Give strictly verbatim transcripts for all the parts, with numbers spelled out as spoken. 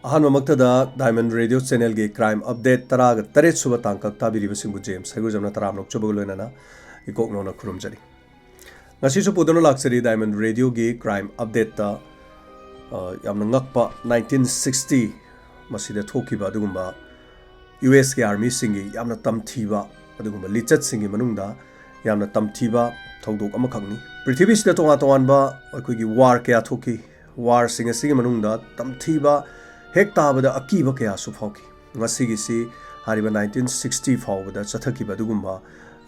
ꯑꯍꯥꯟꯕꯃꯛꯇꯗ Diamond Radio Channelꯒꯤ Crime Update ꯇꯔꯥꯒ ꯇꯔꯦꯠ ꯁꯨꯕ ꯇꯥꯡꯀꯛ ꯇꯥꯕꯤꯔꯤꯕꯁꯤꯡꯕꯨ ꯖꯦꯝꯁ ꯍꯩꯒꯨꯖꯝꯅ ꯇꯔꯥꯝꯅ ꯑꯣꯛꯆꯕꯒ ꯂꯣꯏꯅꯅ ꯏꯀꯣꯛ ꯅꯧꯅ ꯈꯨꯔꯨꯝꯖꯔꯤ꯫ ꯉꯁꯤꯁꯨ ꯄꯨꯗꯨꯅ ꯂꯥꯛꯆꯔꯤ Diamond Radioꯒꯤ Crime Updateꯇ, ꯑ, ꯌꯥꯝꯅ ꯉꯛꯄ nineteen sixty ꯃꯁꯤꯗ ꯊꯣꯛꯈꯤꯕ ꯑꯗꯨꯒꯨꯝꯕ ꯌꯨ ꯑꯦꯁꯀꯤ ꯑꯥꯔꯃꯤꯁꯤꯡꯒꯤ ꯌꯥꯝꯅ ꯇꯝꯊꯤꯕ ꯑꯗꯨꯒꯨꯝꯕ ꯂꯤꯆꯠꯁꯤꯡꯒꯤ ꯃꯅꯨꯡꯗ ꯌꯥꯝꯅ ꯇꯝꯊꯤꯕ ꯊꯧꯗꯣꯛ ꯑꯃꯈꯛꯅꯤ꯫ ꯄ꯭ꯔꯤꯊꯤꯕꯤꯁꯤꯗ ꯇꯣꯉꯥꯟ ꯇꯣꯉꯥꯟꯕ ꯑꯩꯈꯣꯏꯒꯤ ꯋꯥꯔ ꯀꯌꯥ ꯊꯣꯛꯈꯤ꯫ ꯋꯥꯔꯁꯤꯡ ꯑꯁꯤꯒꯤ ꯃꯅꯨꯡꯗ ꯇꯝꯊꯤꯕ ꯍꯦꯛ ꯇꯥꯕꯗ ꯑꯀꯤꯕ ꯀꯌꯥꯁꯨ ꯐꯥꯎꯈꯤ꯫ ꯉꯁꯤꯒꯤꯁꯤ ꯍꯥꯏꯔꯤꯕ nineteen sixty ꯐꯥꯎꯕꯗ ꯆꯠꯊꯈꯤꯕ ꯑꯗꯨꯒꯨꯝꯕ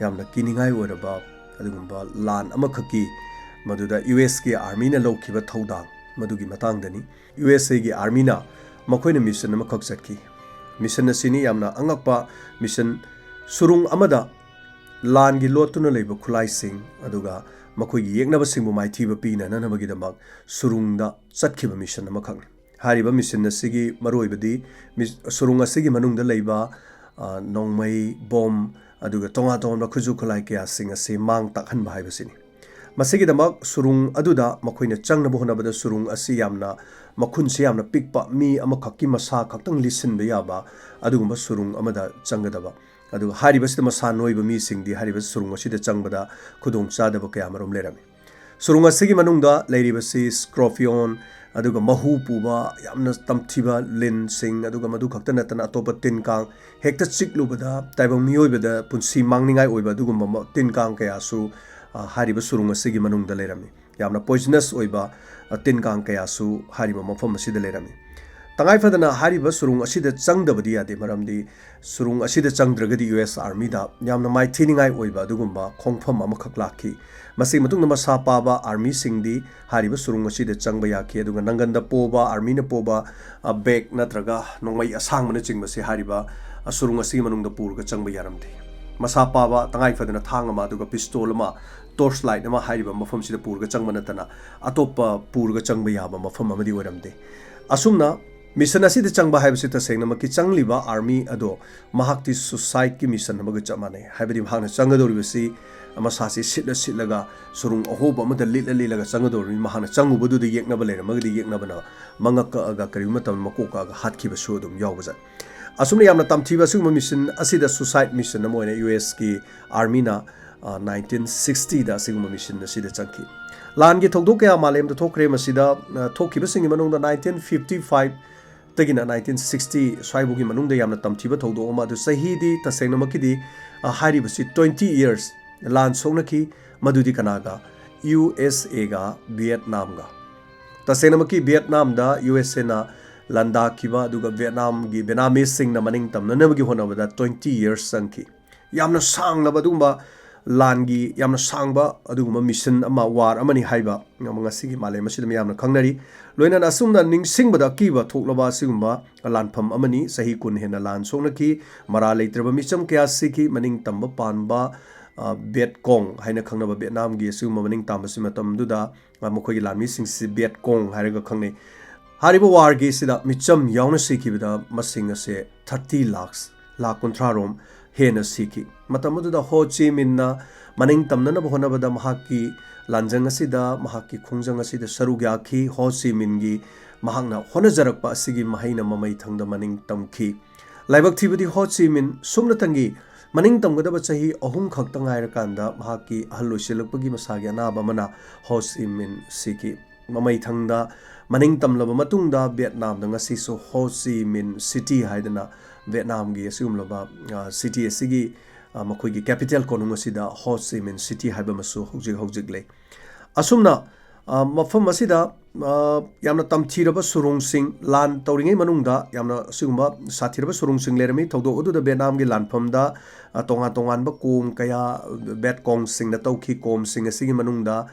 ꯌꯥꯝꯅ ꯀꯤꯅꯤꯡꯉꯥꯏ ꯑꯣꯏꯔꯕ ꯑꯗꯨꯒꯨꯝꯕ ꯂꯥꯟ ꯑꯃꯈꯛꯀꯤ, ꯃꯗꯨꯗ ꯌꯨ ꯑꯦꯁꯀꯤ ꯑꯥꯔꯃꯤꯅ ꯂꯧꯈꯤꯕ ꯊꯧꯗꯥꯡ ꯃꯗꯨꯒꯤ ꯃꯇꯥꯡꯗꯅꯤ꯫ ꯌꯨ ꯑꯦꯁ ꯑꯦꯒꯤ ꯑꯥꯔꯃꯤꯅ ꯃꯈꯣꯏꯅ ꯃꯤꯁꯟ ꯑꯃꯈꯛ ꯆꯠꯈꯤ꯫ ꯃꯤꯁꯟ ꯑꯁꯤꯅꯤ ꯌꯥꯝꯅ ꯑꯉꯛꯄ ꯃꯤꯁꯟ꯫ ꯁꯨꯔꯨꯡ ꯑꯃꯗ ꯂꯥꯟꯒꯤ ꯂꯣꯠꯇꯨꯅ ꯂꯩꯕ ꯈꯨꯠꯂꯥꯏꯁꯤꯡ ꯑꯗꯨꯒ ꯃꯈꯣꯏꯒꯤ ꯌꯦꯛꯅꯕꯁꯤꯡꯕꯨ ꯃꯥꯏꯊꯤꯕ ꯄꯤꯅꯅꯕꯒꯤꯗꯃꯛ ꯁꯨꯔꯨꯡꯗ ꯆꯠꯈꯤꯕ ꯃꯤꯁꯟ ꯑꯃꯈꯛꯅꯤ꯫ ꯍꯥꯏꯔꯤꯕ ꯃꯤꯁꯟ ꯑꯁꯤꯒꯤ ꯃꯔꯨꯑꯣꯏꯕꯗꯤ ꯃꯤ-, ꯁꯨꯔꯨꯡ ꯑꯁꯤꯒꯤ ꯃꯅꯨꯡꯗ ꯂꯩꯕ, ꯑ, ꯅꯣꯡꯃꯩ, ꯕꯣꯝ, ꯑꯗꯨꯒ ꯇꯣꯉꯥꯟ ꯇꯣꯉꯥꯟꯕ ꯈꯨꯠꯁꯨ ꯈꯨꯠꯂꯥꯏ ꯀꯌꯥꯁꯤꯡ ꯑꯁꯤ ꯃꯥꯡ ꯇꯥꯛꯍꯟꯕ ꯍꯥꯏꯕꯁꯤꯅꯤ꯫ ꯃꯁꯤꯒꯤꯗꯃꯛ ꯁꯨꯔꯨꯡ ꯑꯗꯨꯗ ꯃꯈꯣꯏꯅ ꯆꯪꯅꯕ ꯍꯣꯠꯅꯕꯗ ꯁꯨꯔꯨꯡ ꯑꯁꯤ ꯌꯥꯝꯅ, ꯃꯈꯨꯟꯁꯤ ꯌꯥꯝꯅ ꯄꯤꯛꯄ, ꯃꯤ ꯑꯃꯈꯛꯀꯤ ꯃꯁꯥ ꯈꯛꯇꯪ ꯂꯤꯠꯁꯤꯟꯕ ꯌꯥꯕ ꯑꯗꯨꯒꯨꯝꯕ ꯁꯨꯔꯨꯡ ꯑꯃꯗ ꯆꯪꯒꯗꯕ꯫ ꯑꯗꯨꯒ ꯍꯥꯏꯔꯤꯕꯁꯤꯗ ꯃꯁꯥ ꯅꯣꯏꯕ ꯃꯤꯁꯤꯡꯗꯤ ꯍꯥꯏꯔꯤꯕ ꯁꯨꯔꯨꯡ ꯑꯁꯤꯗ ꯆꯪꯕꯗ ꯈꯨꯗꯣꯡꯆꯥꯗꯕ ꯀꯌꯥ ꯑꯃꯔꯣꯝ ꯂꯩꯔꯝꯃꯤ꯫ ꯁꯨꯔꯨꯡ ꯑꯁꯤꯒꯤ ꯃꯅꯨꯡꯗ ꯂꯩꯔꯤꯕꯁꯤ ꯁ꯭ꯀꯣꯔꯄꯤꯌꯣꯟ, ꯑꯗꯨꯒ ꯃꯍꯨ ꯄꯨꯕ ꯌꯥꯝꯅ ꯇꯝꯊꯤꯕ ꯂꯤꯟꯁꯤꯡ, ꯑꯗꯨꯒ ꯃꯗꯨ ꯈꯛꯇ ꯅꯠꯇꯅ ꯑꯇꯣꯞꯄ ꯇꯤꯟ ꯀꯥꯡ, ꯍꯦꯛꯇ ꯆꯤꯛꯂꯨꯕꯗ ꯇꯥꯏꯕꯪ ꯃꯤꯑꯣꯏꯕꯗ ꯄꯨꯟꯁꯤ ꯃꯥꯡꯅꯤꯡꯉꯥꯏ ꯑꯣꯏꯕ ꯑꯗꯨꯒꯨꯝꯕ ꯃ-, ꯇꯤꯟ ꯀꯥꯡ ꯀꯌꯥꯁꯨ, ꯑ, ꯍꯥꯏꯔꯤꯕ ꯁꯨꯔꯨꯡ ꯑꯁꯤꯒꯤ ꯃꯅꯨꯡꯗ ꯂꯩꯔꯝꯃꯤ꯫ ꯌꯥꯝꯅ ꯄꯣꯏꯖꯅꯁ ꯑꯣꯏꯕ, ꯑ, ꯇꯤꯟ ꯀꯥꯡ ꯀꯌꯥꯁꯨ ꯍꯥꯏꯔꯤꯕ ꯃꯐꯝ ꯑꯁꯤꯗ ꯂꯩꯔꯝꯃꯤ꯫ ꯇꯉꯥꯏ ꯐꯗꯅ ꯍꯥꯏꯔꯤꯕ ꯁꯨꯔꯨꯡ ꯑꯁꯤꯗ ꯆꯪꯗꯕꯗꯤ ꯌꯥꯗꯦ, ꯃꯔꯝꯗꯤ ꯁꯨꯔꯨꯡ ꯑꯁꯤꯗ ꯆꯪꯗ꯭ꯔꯒꯗꯤ ꯌꯨ ꯑꯦꯁ ꯑꯥꯔꯃꯤꯗ ꯌꯥꯝꯅ ꯃꯥꯏꯊꯤꯅꯤꯡꯉꯥꯏ ꯑꯣꯏꯕ ꯑꯗꯨꯒꯨꯝꯕ ꯈꯣꯡꯐꯝ ꯑꯃꯈꯛ ꯂꯥꯛꯈꯤ꯫ ꯃꯁꯤꯒꯤ ꯃꯇꯨꯡꯗ ꯃꯁꯥ ꯄꯥꯕ ꯑꯥꯔꯃꯤꯁꯤꯡꯗꯤ ꯍꯥꯏꯔꯤꯕ ꯁꯨꯔꯨꯡ ꯑꯁꯤꯗ ꯆꯪꯕ ꯌꯥꯈꯤ, ꯑꯗꯨꯒ ꯅꯪꯒꯟꯗ ꯄꯣꯕ, ꯑꯥꯔꯃꯤꯅ ꯄꯣꯕ, ꯑ, ꯕꯦꯒ ꯅꯠꯇ꯭ꯔꯒ ꯅꯣꯡꯃꯩ ꯑꯁꯥꯡꯕꯅꯆꯤꯡꯕꯁꯤ ꯍꯥꯏꯔꯤꯕ, ꯑ, ꯁꯨꯔꯨꯡ ꯑꯁꯤꯒꯤ ꯃꯅꯨꯡꯗ ꯄꯨꯔꯒ ꯆꯪꯕ ꯌꯥꯔꯝꯗꯦ꯫ ꯃꯁꯥ ꯄꯥꯕ ꯇꯉꯥꯏ ꯐꯗꯅ ꯊꯥꯡ ꯑꯃ ꯑꯗꯨꯒ ꯄꯤꯁꯇꯣꯜ ꯑꯃ, ꯇꯣꯔꯆ ꯂꯥꯏꯠ ꯑꯃ ꯍꯥꯏꯔꯤꯕ ꯃꯐꯝꯁꯤꯗ ꯄꯨꯔꯒ ꯆꯪꯕ ꯅꯠꯇꯅ ꯑꯇꯣꯞꯄ ꯄꯨꯔꯒ ꯆꯪꯕ ꯌꯥꯕ ꯃꯐꯝ ꯑꯃꯗꯤ ꯑꯣꯏꯔꯝꯗꯦ꯫ ꯑꯁꯨꯝꯅ ꯃꯤꯁꯟ ꯑꯁꯤꯗ ꯆꯪꯕ ꯍꯥꯏꯕꯁꯤ ꯇꯁꯦꯡꯅꯃꯛꯀꯤ ꯆꯪꯂꯤꯕ ꯑꯥꯔꯃꯤ ꯑꯗꯣ ꯃꯍꯥꯛꯇꯤ ꯁꯨꯁꯥꯏꯗꯀꯤ ꯃꯤꯁꯟ ꯑꯃꯒ ꯆꯞ ꯃꯥꯟꯅꯩ꯫ ꯍꯥꯏꯕꯗꯤ ꯃꯍꯥꯛꯅ ꯆꯪꯒꯗꯧꯔꯤꯕꯁꯤ ꯃꯁꯥꯁꯤ ꯁꯤꯠꯂ ꯁꯤꯠꯂꯒ ꯁꯨꯔꯨꯡ ꯑꯍꯣꯕ ꯑꯃꯗ ꯂꯤꯠꯂ ꯂꯤꯠꯂꯒ ꯆꯪꯒꯗꯧꯔꯤꯕꯅꯤ꯫ ꯃꯍꯥꯛꯅ ꯆꯪꯉꯨꯕꯗꯨꯗ ꯌꯦꯛꯅꯕ ꯂꯩꯔꯝꯃꯒꯗꯤ ꯌꯦꯛꯅꯕꯅ ꯃꯉꯛ ꯀꯛꯑꯒ ꯀꯔꯤꯒꯨꯝꯕ ꯃꯇꯝꯗ ꯃꯀꯣꯛ ꯀꯛꯑꯒ ꯍꯥꯠꯈꯤꯕꯁꯨ ꯑꯗꯨꯝ ꯌꯥꯎꯕꯖꯥꯠ꯫ ꯑꯁꯨꯝꯅ ꯌꯥꯝꯅ ꯇꯝꯊꯤꯕ ꯑꯁꯤꯒꯨꯝꯕ ꯃꯤꯁꯟ ꯑꯁꯤꯗ suicide mission ꯑꯃ ꯑꯣꯏꯅ ꯌꯨ ꯑꯦꯁꯀꯤ ꯑꯥꯔꯃꯤꯅ ꯅꯥꯏꯟꯇꯤꯟ ꯁꯤꯛꯁꯇꯤꯗ ꯑꯁꯤꯒꯨꯝꯕ ꯃꯤꯁꯟ ꯑꯁꯤꯗ ꯆꯪꯈꯤ꯫ ꯂꯥꯟꯒꯤ ꯊꯧꯗꯣꯛ ꯀꯌꯥ ꯃꯥꯂꯦꯝꯗ ꯊꯣꯛꯈ꯭ꯔꯦ꯫ ꯃꯁꯤꯗ ꯑ, ꯊꯣꯛꯈꯤꯕꯁꯤꯡꯒꯤ ꯃꯅꯨꯡꯗ ꯅꯥꯏꯟꯇꯤꯟ ꯐꯤꯐꯇꯤ ꯐꯥꯏꯚꯇꯒꯤꯅ ꯅꯥꯏꯟꯇꯤꯟ ꯁꯤꯛꯁꯇꯤ ꯁ꯭ꯋꯥꯏꯐꯥꯎꯒꯤ ꯃꯅꯨꯡꯗ ꯌꯥꯝꯅ ꯇꯝꯊꯤꯕ ꯊꯧꯗꯣꯛ ꯑꯃ, ꯑꯗꯨ ꯆꯍꯤꯗꯤ ꯇꯁꯦꯡꯅꯃꯛꯀꯤꯗꯤ ꯑ, ꯍꯥꯏꯔꯤꯕꯁꯤ twenty years ꯂꯥꯟ ꯁꯣꯛꯅꯈꯤ꯫ ꯃꯗꯨꯗꯤ ꯀꯅꯥꯒ? U S ꯑꯦꯒ ꯚꯤꯌꯦꯠꯅꯥꯝꯒ꯫ ꯇꯁꯦꯡꯅꯃꯛꯀꯤ ꯚꯤꯌꯦꯠꯅꯥꯝꯗ ꯌꯨ ꯑꯦꯁ ꯑꯦꯅ ꯂꯥꯟꯗꯥꯈꯤꯕ, ꯑꯗꯨꯒ ꯚꯤꯌꯦꯠꯅꯥꯝꯒꯤ ꯚꯤꯌꯦꯠꯅꯥꯃꯤꯁꯁꯤꯡꯅ ꯃꯅꯤꯡ ꯇꯝꯅꯅꯕꯒꯤ ꯍꯣꯠꯅꯕꯗ twenty years ꯆꯪꯈꯤ꯫ ꯌꯥꯝꯅ ꯁꯥꯡꯂꯕ ꯑꯗꯨꯒꯨꯝꯕ ꯂꯥꯟꯒꯤ ꯌꯥꯝꯅ ꯁꯥꯡꯕ ꯑꯗꯨꯒꯨꯝꯕ ꯃꯤꯁꯟ ꯑꯃ, ꯋꯥꯔ ꯑꯃꯅꯤ ꯍꯥꯏꯕ ꯉꯁꯤꯒꯤ ꯃꯥꯂꯦꯝ ꯑꯁꯤꯗ ꯃꯤꯌꯥꯝꯅ ꯈꯪꯅꯔꯤ꯫ ꯂꯣꯏꯅꯅ ꯑꯁꯨꯝꯅ ꯅꯤꯡꯁꯤꯡꯕꯗ ꯑꯀꯤꯕ ꯊꯣꯛꯂꯕ ꯑꯁꯤꯒꯨꯝꯕ ꯂꯥꯟꯐꯝ ꯑꯃꯅꯤ꯫ ꯆꯍꯤ ꯀꯨꯟ ꯍꯦꯟꯅ ꯂꯥꯟ ꯁꯣꯛꯅꯈꯤ, ꯃꯔꯥ ꯂꯩꯇ꯭ꯔꯕ ꯃꯤꯆꯝ ꯀꯌꯥ ꯁꯤꯈꯤ꯫ ꯃꯅꯤꯡ ꯇꯝꯕ ꯄꯥꯟꯕ, ꯑ, ꯚꯦꯠ ꯀꯣꯡ ꯍꯥꯏꯅ ꯈꯪꯅꯕ ꯚꯦꯠꯅꯥꯝꯒꯤ ꯑꯁꯤꯒꯨꯝꯕ ꯃꯅꯤꯡ ꯇꯝꯕꯁꯤ ꯃꯇꯝꯗꯨꯗ, ꯑ, ꯃꯈꯣꯏꯒꯤ ꯂꯥꯟꯃꯤꯁꯤꯡꯁꯤ ꯚꯦꯠ ꯀꯣꯡ ꯍꯥꯏꯔꯒ ꯈꯪꯅꯩ꯫ ꯍꯥꯏꯔꯤꯕ ꯋꯥꯔꯒꯤ ꯑꯁꯤꯗ ꯃꯤꯆꯝ ꯌꯥꯎꯅ ꯁꯤꯈꯤꯕꯗ ꯃꯁꯤꯡ ꯑꯁꯦ thirty lakhs, ꯂꯥꯈ ꯀꯨꯟꯊ꯭ꯔꯥ ꯔꯣꯝ ꯍꯦꯟꯅ ꯁꯤꯈꯤ꯫ ꯃꯇꯝ ꯑꯗꯨꯗ ꯍꯣ ꯆꯤ ꯃꯤꯟꯅ ꯃꯅꯤꯡ ꯇꯝꯅꯅꯕ ꯍꯣꯠꯅꯕꯗ ꯃꯍꯥꯛꯀꯤ ꯂꯥꯟꯖꯪ ꯑꯁꯤꯗ, ꯃꯍꯥꯛꯀꯤ ꯈꯣꯡꯖꯪ ꯑꯁꯤꯗ ꯁꯔꯨꯛ ꯌꯥꯈꯤ꯫ ꯍꯣ ꯆꯤ ꯃꯤꯟꯒꯤ ꯃꯍꯥꯛꯅ ꯍꯣꯠꯅꯖꯔꯛꯄ ꯑꯁꯤꯒꯤ ꯃꯍꯩꯅ ꯃꯃꯩ ꯊꯪꯗ ꯃꯅꯤꯡ ꯇꯝꯈꯤ꯫ ꯂꯥꯏꯕꯛ ꯊꯤꯕꯗꯤ ꯍꯣ ꯆꯤ ꯃꯤꯟ ꯁꯨꯞꯅꯇꯪꯒꯤ ꯃꯅꯤꯡ ꯇꯝꯒꯗꯕ ꯆꯍꯤ ꯑꯍꯨꯝ ꯈꯛꯇ ꯉꯥꯏꯔꯀꯥꯟꯗ ꯃꯍꯥꯛꯀꯤ ꯑꯍꯜ ꯑꯣꯏꯁꯤꯜꯂꯛꯄꯒꯤ ꯃꯁꯥꯒꯤ ꯑꯅꯥꯕ ꯑꯃꯅ ꯍꯣ ꯆꯤ ꯃꯤꯟ ꯁꯤꯈꯤ꯫ ꯃꯃꯩ ꯊꯪꯗ ꯃꯅꯤꯡ ꯇꯝꯂꯕ ꯃꯇꯨꯡꯗ ꯚꯤꯌꯦꯠꯅꯥꯝꯗ ꯉꯁꯤꯁꯨ ꯍꯣ ꯆꯤ ꯃꯤꯟ ꯁꯤꯇꯤ ꯍꯥꯏꯗꯅ ꯚꯤꯌꯦꯠꯅꯥꯝꯒꯤ ꯑꯁꯤꯒꯨꯝꯂꯕ, ꯑ, ꯁꯤꯇꯤ ꯑꯁꯤꯒꯤ, ꯑ, ꯃꯈꯣꯏꯒꯤ ꯀꯦꯄꯤꯇꯦꯜ ꯀꯣꯅꯨꯡ ꯑꯁꯤꯗ ꯍꯣ ꯆꯤ ꯃꯤꯟ ꯁꯤꯇꯤ ꯍꯥꯏꯕ ꯑꯃꯁꯨ ꯍꯧꯖꯤꯛ ꯍꯧꯖꯤꯛ ꯂꯩ꯫ ꯑꯁꯨꯝꯅ, ꯑ, ꯃꯐꯝ ꯑꯁꯤꯗ, ꯑ, ꯌꯥꯝꯅ ꯇꯝꯊꯤꯔꯕ ꯁꯨꯔꯨꯡꯁꯤꯡ, ꯂꯥꯟ ꯇꯧꯔꯤꯉꯩ ꯃꯅꯨꯡꯗ ꯌꯥꯝꯅ ꯑꯁꯤꯒꯨꯝꯕ ꯁꯥꯊꯤꯔꯕ ꯁꯨꯔꯨꯡꯁꯤꯡ ꯂꯩꯔꯝꯃꯤ꯫ ꯊꯧꯗꯣꯛ ꯑꯗꯨꯗ ꯚꯤꯌꯦꯠꯅꯥꯝꯒꯤ ꯂꯥꯟꯐꯝꯗ, ꯑ, ꯇꯣꯉꯥꯟ ꯇꯣꯉꯥꯟꯕ ꯀꯣꯝ ꯀꯌꯥ, ꯚꯦꯠ ꯀꯣꯡꯁꯤꯡꯅ ꯇꯧꯈꯤ꯫ ꯀꯣꯝꯁꯤꯡ ꯑꯁꯤꯒꯤ ꯃꯅꯨꯡꯗ,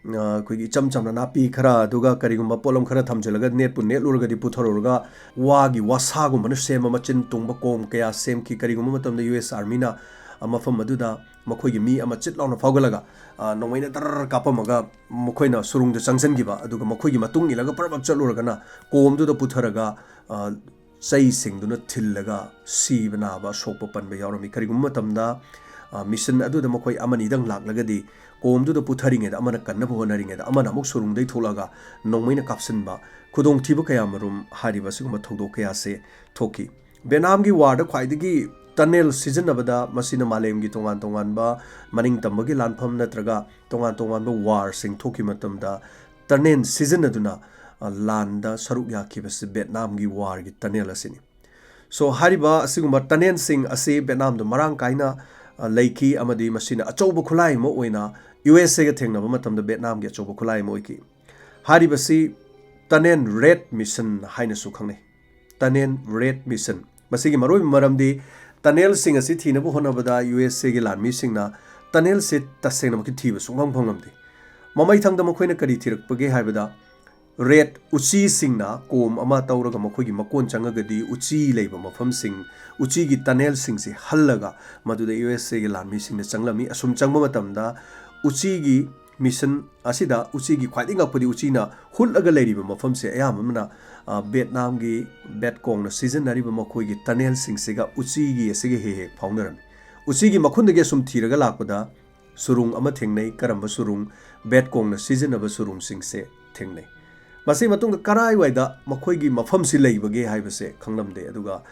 ꯑ, ꯑꯩꯈꯣꯏꯒꯤ ꯏꯆꯝ ꯆꯝꯅ ꯅꯥꯄꯤ ꯈꯔ, ꯑꯗꯨꯒ ꯀꯔꯤꯒꯨꯝꯕ ꯄꯣꯠꯂꯝ ꯈꯔ ꯊꯝꯖꯤꯜꯂꯒ, ꯅꯦꯠꯄꯨ ꯅꯦꯠꯂꯨꯔꯒꯗꯤ ꯄꯨꯊꯔꯨꯔꯒ, ꯋꯥꯒꯤ ꯋꯥꯁꯥꯒꯨꯝꯕꯅ ꯁꯦꯝꯕ ꯃꯆꯤꯟ ꯇꯨꯡꯕ ꯀꯣꯝ ꯀꯌꯥ ꯁꯦꯝꯈꯤ꯫ ꯀꯔꯤꯒꯨꯝꯕ ꯃꯇꯝꯗ ꯌꯨ ꯑꯦꯁ ꯑꯥꯔꯃꯤꯅ, ꯑ, ꯃꯐꯝ ꯑꯗꯨꯗ ꯃꯈꯣꯏꯒꯤ ꯃꯤ ꯑꯃ ꯆꯤꯠ ꯂꯥꯎꯅ ꯐꯥꯎꯒꯠꯂꯒ, ꯑ, ꯅꯣꯡꯃꯩꯅ ꯇꯔꯔ ꯀꯥꯞꯄꯝꯃꯒ ꯃꯈꯣꯏꯅ ꯁꯨꯔꯨꯡꯗ ꯆꯪꯁꯤꯟꯈꯤꯕ, ꯑꯗꯨꯒ ꯃꯈꯣꯏꯒꯤ ꯃꯇꯨꯡ ꯏꯜꯂꯒ ꯄꯔꯞ ꯄꯔꯞ ꯆꯠꯂꯨꯔꯒꯅ ꯀꯣꯝꯗꯨꯗ ꯄꯨꯊꯔꯒ, ꯑ, ꯆꯩꯁꯤꯡꯗꯨꯅ ꯊꯤꯜꯂꯒ ꯁꯤꯕ ꯅꯥꯕ, ꯁꯣꯛꯄ ꯄꯟꯕ ꯌꯥꯎꯔꯝꯃꯤ꯫ ꯀꯔꯤꯒꯨꯝꯕ ꯃꯇꯝꯗ, ꯃꯤꯁꯟ ꯑꯗꯨꯗ ꯃꯈꯣꯏ ꯑꯃꯅꯤꯗꯪ ꯂꯥꯛꯂꯒꯗꯤ ꯀꯣꯝꯗꯨꯗ ꯄꯨꯊꯔꯤꯉꯩꯗ, ꯑꯃꯅ ꯀꯟꯅꯕ ꯍꯣꯠꯅꯔꯤꯉꯩꯗ, ꯑꯃꯅ ꯑꯃꯨꯛ ꯁꯨꯔꯨꯡꯗꯩ ꯊꯣꯛꯂꯛꯑꯒ ꯅꯣꯡꯃꯩꯅ ꯀꯥꯞꯁꯤꯟꯕ, ꯈꯨꯗꯣꯡꯊꯤꯕ ꯀꯌꯥꯃꯔꯨꯝ ꯍꯥꯏꯔꯤꯕ ꯑꯁꯤꯒꯨꯝꯕ ꯊꯧꯗꯣꯛ ꯀꯌꯥꯁꯦ ꯊꯣꯛꯈꯤ꯫ ꯚꯦꯠꯅꯥꯝꯒꯤ ꯋꯥꯔꯗ ꯈ꯭ꯋꯥꯏꯗꯒꯤ ꯇꯅꯦꯜ ꯁꯤꯖꯤꯟꯅꯕꯗ, ꯃꯁꯤꯅ ꯃꯥꯂꯦꯝꯒꯤ ꯇꯣꯉꯥꯟ ꯇꯣꯉꯥꯟꯕ ꯃꯅꯤꯡ ꯇꯝꯕꯒꯤ ꯂꯥꯟꯐꯝ ꯅꯠꯇ꯭ꯔꯒ ꯇꯣꯉꯥꯟ ꯇꯣꯉꯥꯟꯕ ꯋꯥꯔꯁꯤꯡ ꯊꯣꯛꯈꯤꯕ ꯃꯇꯝꯗ ꯇꯅꯦꯜ ꯁꯤꯖꯤꯟꯅꯗꯨꯅ, ꯑ, ꯂꯥꯟꯗ ꯁꯔꯨꯛ ꯌꯥꯈꯤꯕꯁꯤ ꯚꯦꯠꯅꯥꯝꯒꯤ ꯋꯥꯔꯒꯤ ꯇꯅꯦꯜ ꯑꯁꯤꯅꯤ꯫ So, ꯍꯥꯏꯔꯤꯕ ꯑꯁꯤꯒꯨꯝꯕ ꯇꯅꯦꯜꯁꯤꯡ ꯑꯁꯤ ꯚꯦꯠꯅꯥꯝꯗ ꯃꯔꯥꯡ ꯀꯥꯏꯅ, ꯑ, ꯂꯩꯈꯤ, ꯑꯃꯗꯤ ꯃꯁꯤꯅ ꯑꯆꯧꯕ ꯈꯨꯠꯂꯥꯏ ꯑꯃ ꯑꯣꯏꯅ ꯌꯨ ꯑꯦꯁ ꯑꯦꯒ ꯊꯦꯡꯅꯕ ꯃꯇꯝꯗ ꯚꯦꯠꯅꯥꯝꯒꯤ ꯑꯆꯧꯕ ꯈꯨꯠꯂꯥꯏ ꯑꯃ ꯑꯣꯏꯈꯤ꯫ ꯍꯥꯏꯔꯤꯕꯁꯤ ꯇꯅꯦꯜ ꯔꯦꯠ ꯃꯤꯁꯟ ꯍꯥꯏꯅꯁꯨ ꯈꯪꯅꯩ꯫ Tunnel rat mission. ꯃꯁꯤꯒꯤ ꯃꯔꯨꯑꯣꯏꯕ ꯃꯔꯝꯗꯤ ꯇꯅꯦꯜꯁꯤꯡ ꯑꯁꯤ ꯊꯤꯅꯕ ꯍꯣꯠꯅꯕꯗ ꯌꯨ ꯑꯦꯁ ꯑꯦꯒꯤ ꯂꯥꯟꯃꯤꯁꯤꯡꯅ ꯇꯅꯦꯜꯁꯦ ꯇꯁꯦꯡꯅꯃꯛꯀꯤ ꯊꯤꯕ ꯁꯨꯡꯐꯪ ꯐꯪꯂꯝꯗꯦ꯫ ꯃꯃꯩꯊꯪꯗ ꯃꯈꯣꯏꯅ ꯀꯔꯤ ꯊꯤꯔꯛꯄꯒꯦ ꯍꯥꯏꯕꯗ, ꯔꯦꯠ ꯎꯆꯤꯁꯤꯡꯅ ꯀꯣꯝ ꯑꯃ ꯇꯧꯔꯒ ꯃꯈꯣꯏꯒꯤ ꯃꯀꯣꯟ ꯆꯪꯉꯒꯗꯤ ꯎꯆꯤ ꯂꯩꯕ ꯃꯐꯝꯁꯤꯡ, ꯎꯆꯤꯒꯤ ꯇꯅꯦꯜꯁꯤꯡꯁꯤ ꯍꯜꯂꯒ ꯃꯗꯨꯗ ꯌꯨ ꯑꯦꯁ ꯑꯦꯒꯤ ꯂꯥꯟꯃꯤꯁꯤꯡꯅ ꯆꯪꯂꯝꯃꯤ꯫ ꯑꯁꯨꯝ ꯆꯪꯕ ꯃꯇꯝꯗ ꯎꯆꯤꯒꯤ ꯃꯤꯁꯟ ꯑꯁꯤꯗ ꯎꯆꯤꯒꯤ ꯈ꯭ꯋꯥꯏꯗꯒꯤ ꯉꯛꯄꯗꯤ ꯎꯆꯤꯅ ꯍꯨꯠꯂꯒ ꯂꯩꯔꯤꯕ ꯃꯐꯝꯁꯦ ꯑꯌꯥꯝꯕꯅ, ꯑ, ꯚꯦꯠꯅꯥꯝꯒꯤ ꯚꯦꯠꯀꯣꯡꯅ ꯁꯤꯖꯤꯟꯅꯔꯤꯕ ꯃꯈꯣꯏꯒꯤ ꯇꯅꯦꯜꯁꯤꯡꯁꯤꯒ ꯎꯆꯤꯒꯤ ꯑꯁꯤꯒ ꯍꯦꯛ ꯍꯦꯛ ꯐꯥꯎꯅꯔꯝꯃꯤ꯫ ꯎꯆꯤꯒꯤ ꯃꯈꯨꯟꯗꯒꯤ ꯑꯁꯨꯝ ꯊꯤꯔꯒ ꯂꯥꯛꯄꯗ ꯁꯨꯔꯨꯡ ꯑꯃ ꯊꯦꯡꯅꯩ꯫ ꯀꯔꯝꯕ ꯁꯨꯔꯨꯡ? ꯚꯦꯠꯀꯣꯡꯅ ꯁꯤꯖꯤꯟꯅꯕ ꯁꯨꯔꯨꯡꯁꯤꯡꯁꯦ ꯊꯦꯡꯅꯩ꯫ ꯃꯁꯤꯒꯤ ꯃꯇꯨꯡꯗ ꯀꯔꯥꯏꯋꯥꯏꯗ ꯃꯈꯣꯏꯒꯤ ꯃꯐꯝꯁꯤ ꯂꯩꯕꯒꯦ ꯍꯥꯏꯕꯁꯦ ꯈꯪꯂꯝꯗꯦ꯫ ꯑꯗꯨꯒ,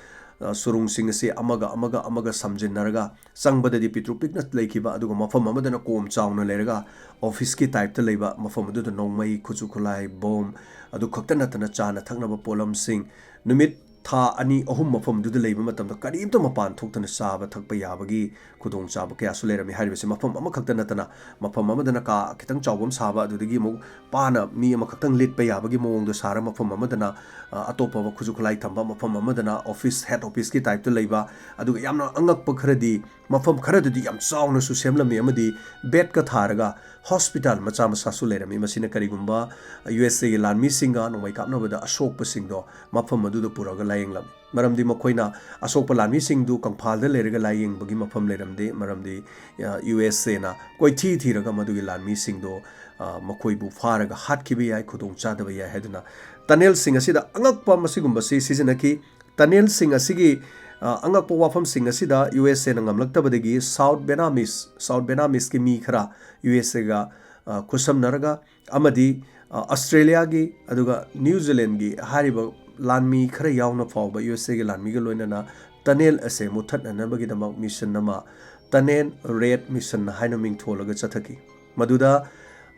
ꯑ, ꯁꯨꯔꯨꯡꯁꯤꯡ ꯑꯁꯤ ꯑꯃꯒ ꯑꯃꯒ ꯑꯃꯒ ꯁꯝꯖꯤꯟꯅꯔꯒ ꯆꯪꯕꯗꯗꯤ ꯄꯤꯛꯇ꯭ꯔꯨ ꯄꯤꯛꯅ ꯂꯩꯈꯤꯕ, ꯑꯗꯨꯒ ꯃꯐꯝ ꯑꯃꯗꯅ ꯀꯣꯝ ꯆꯥꯎꯅ ꯂꯩꯔꯒ ꯑꯣꯐꯤꯁꯀꯤ ꯇꯥꯏꯞꯇ ꯂꯩꯕ, ꯃꯐꯝ ꯑꯗꯨꯗ ꯅꯣꯡꯃꯩ, ꯈꯨꯠꯁꯨ ꯈꯨꯠꯂꯥꯏ, ꯕꯣꯝ, ꯑꯗꯨ ꯈꯛꯇ ꯅꯠꯇꯅ ꯆꯥꯅ ꯊꯛꯅꯕ ꯄꯣꯠꯂꯝꯁꯤꯡ, ꯅꯨꯃꯤꯠ ꯊꯥ ꯑꯅꯤ ꯑꯍꯨꯝ ꯃꯐꯝꯗꯨꯗ ꯂꯩꯕ ꯃꯇꯝꯗ ꯀꯔꯤꯝꯇ ꯃꯄꯥꯟ ꯊꯣꯛꯇꯅ ꯆꯥꯕ ꯊꯛꯄ ꯌꯥꯕꯒꯤ ꯈꯨꯗꯣꯡꯆꯥꯕ ꯀꯌꯥꯁꯨ ꯂꯩꯔꯝꯃꯤ꯫ ꯍꯥꯏꯔꯤꯕꯁꯤ ꯃꯐꯝ ꯑꯃꯈꯛꯇ ꯅꯠꯇꯅ, ꯃꯐꯝ ꯑꯃꯗꯅ ꯀꯥ ꯈꯤꯇꯪ ꯆꯥꯎꯕ ꯑꯃ ꯁꯥꯕ, ꯑꯗꯨꯗꯒꯤ ꯑꯃꯨꯛ ꯄꯥꯅ ꯃꯤ ꯑꯃꯈꯛꯇꯪ ꯂꯤꯠꯄ ꯌꯥꯕꯒꯤ ꯃꯑꯣꯡꯗ ꯁꯥꯔ, ꯃꯐꯝ ꯑꯃꯗꯅ, ꯑ, ꯑꯇꯣꯞꯄ ꯈꯨꯠꯁꯨ ꯈꯨꯠꯂꯥꯏ ꯊꯝꯕ, ꯃꯐꯝ ꯑꯃꯗꯅ ꯑꯣꯐꯤꯁ, ꯍꯦꯠ ꯑꯣꯐꯤꯁꯀꯤ ꯇꯥꯏꯞꯇ ꯂꯩꯕ, ꯑꯗꯨꯒ ꯌꯥꯝꯅ ꯑꯉꯛꯄ ꯈꯔꯗꯤ ꯃꯐꯝ ꯈꯔꯗꯗꯤ ꯌꯥꯝ ꯆꯥꯎꯅꯁꯨ ꯁꯦꯝꯂꯝꯃꯤ ꯑꯃꯗꯤ ꯕꯦꯠꯀ ꯊꯥꯔꯒ ꯍꯣꯁꯄꯤꯇꯥꯜ ꯃꯆꯥ ꯃꯆꯥꯁꯨ ꯂꯩꯔꯝꯃꯤ꯫ ꯃꯁꯤꯅ ꯀꯔꯤꯒꯨꯝꯕ ꯌꯨ ꯑꯦꯁ ꯑꯦꯒꯤ ꯂꯥꯟꯃꯤꯁꯤꯡꯒ ꯅꯣꯡꯃꯩ ꯀꯥꯞꯅꯕꯗ ꯑꯁꯣꯛꯄꯁꯤꯡꯗꯣ ꯃꯐꯝ ꯑꯗꯨꯗ ꯄꯨꯔꯛꯑꯒ ꯂꯥꯌꯦꯡꯂꯝꯃꯤ꯫ ꯃꯔꯝꯗꯤ ꯃꯈꯣꯏꯅ ꯑꯁꯣꯛꯄ ꯂꯥꯟꯃꯤꯁꯤꯡꯗꯨ ꯀꯪꯐꯥꯜꯗ ꯂꯩꯔꯒ ꯂꯥꯌꯦꯡꯕꯒꯤ ꯃꯐꯝ ꯂꯩꯔꯝꯗꯦ꯫ ꯃꯔꯝꯗꯤ, ꯑ, ꯌꯨ ꯑꯦꯁ ꯑꯦꯅ ꯀꯣꯏꯊꯤ ꯊꯤꯔꯒ ꯃꯗꯨꯒꯤ ꯂꯥꯟꯃꯤꯁꯤꯡꯗꯣ, ꯑ, ꯃꯈꯣꯏꯕꯨ ꯐꯥꯔꯒ ꯍꯥꯠꯈꯤꯕ ꯌꯥꯏ, ꯈꯨꯗꯣꯡ ꯆꯥꯗꯕ ꯌꯥꯏ ꯍꯥꯏꯗꯨꯅ ꯇꯅꯦꯜꯁꯤꯡ ꯑꯁꯤꯗ ꯑꯉꯛꯄ ꯃꯁꯤꯒꯨꯝꯕꯁꯤ ꯁꯤꯖꯤꯟꯅꯈꯤ꯫ ꯇꯅꯦꯜꯁꯤꯡ ꯑꯁꯤꯒꯤ, ꯑ, ꯑꯉꯛꯄ ꯋꯥꯐꯝꯁꯤꯡ ꯑꯁꯤꯗ ꯌꯨ ꯑꯦꯁ ꯑꯦꯅ ꯉꯝꯂꯛꯇꯕꯗꯒꯤ South Vietnamese, South Vietnameseꯀꯤ ꯃꯤ ꯈꯔ ꯌꯨ ꯑꯦꯁ ꯑꯦꯒ, ꯑ, ꯈꯨꯠꯁꯝꯅꯔꯒ ꯑꯃꯗꯤ, ꯑ, ꯑꯁꯇ꯭ꯔꯦꯂꯤꯌꯥꯒꯤ ꯑꯗꯨꯒ ꯅ꯭ꯌꯨ ꯖꯤꯂꯦꯟꯒꯤ ꯍꯥꯏꯔꯤꯕ ꯂꯥꯟꯃꯤ ꯈꯔ ꯌꯥꯎꯅ ꯐꯥꯎꯕ ꯌꯨ ꯑꯦꯁ ꯑꯦꯒꯤ ꯂꯥꯟꯃꯤꯒ ꯂꯣꯏꯅꯅ tunnel ꯑꯁꯦ ꯃꯨꯠꯊꯠꯅꯅꯕꯒꯤꯗꯃꯛ mission ꯑꯃ Tunnel Red Mission ꯍꯥꯏꯅ ꯃꯤꯡꯊꯣꯜꯂꯒ ꯆꯠꯊꯈꯤ꯫ ꯃꯗꯨꯗ,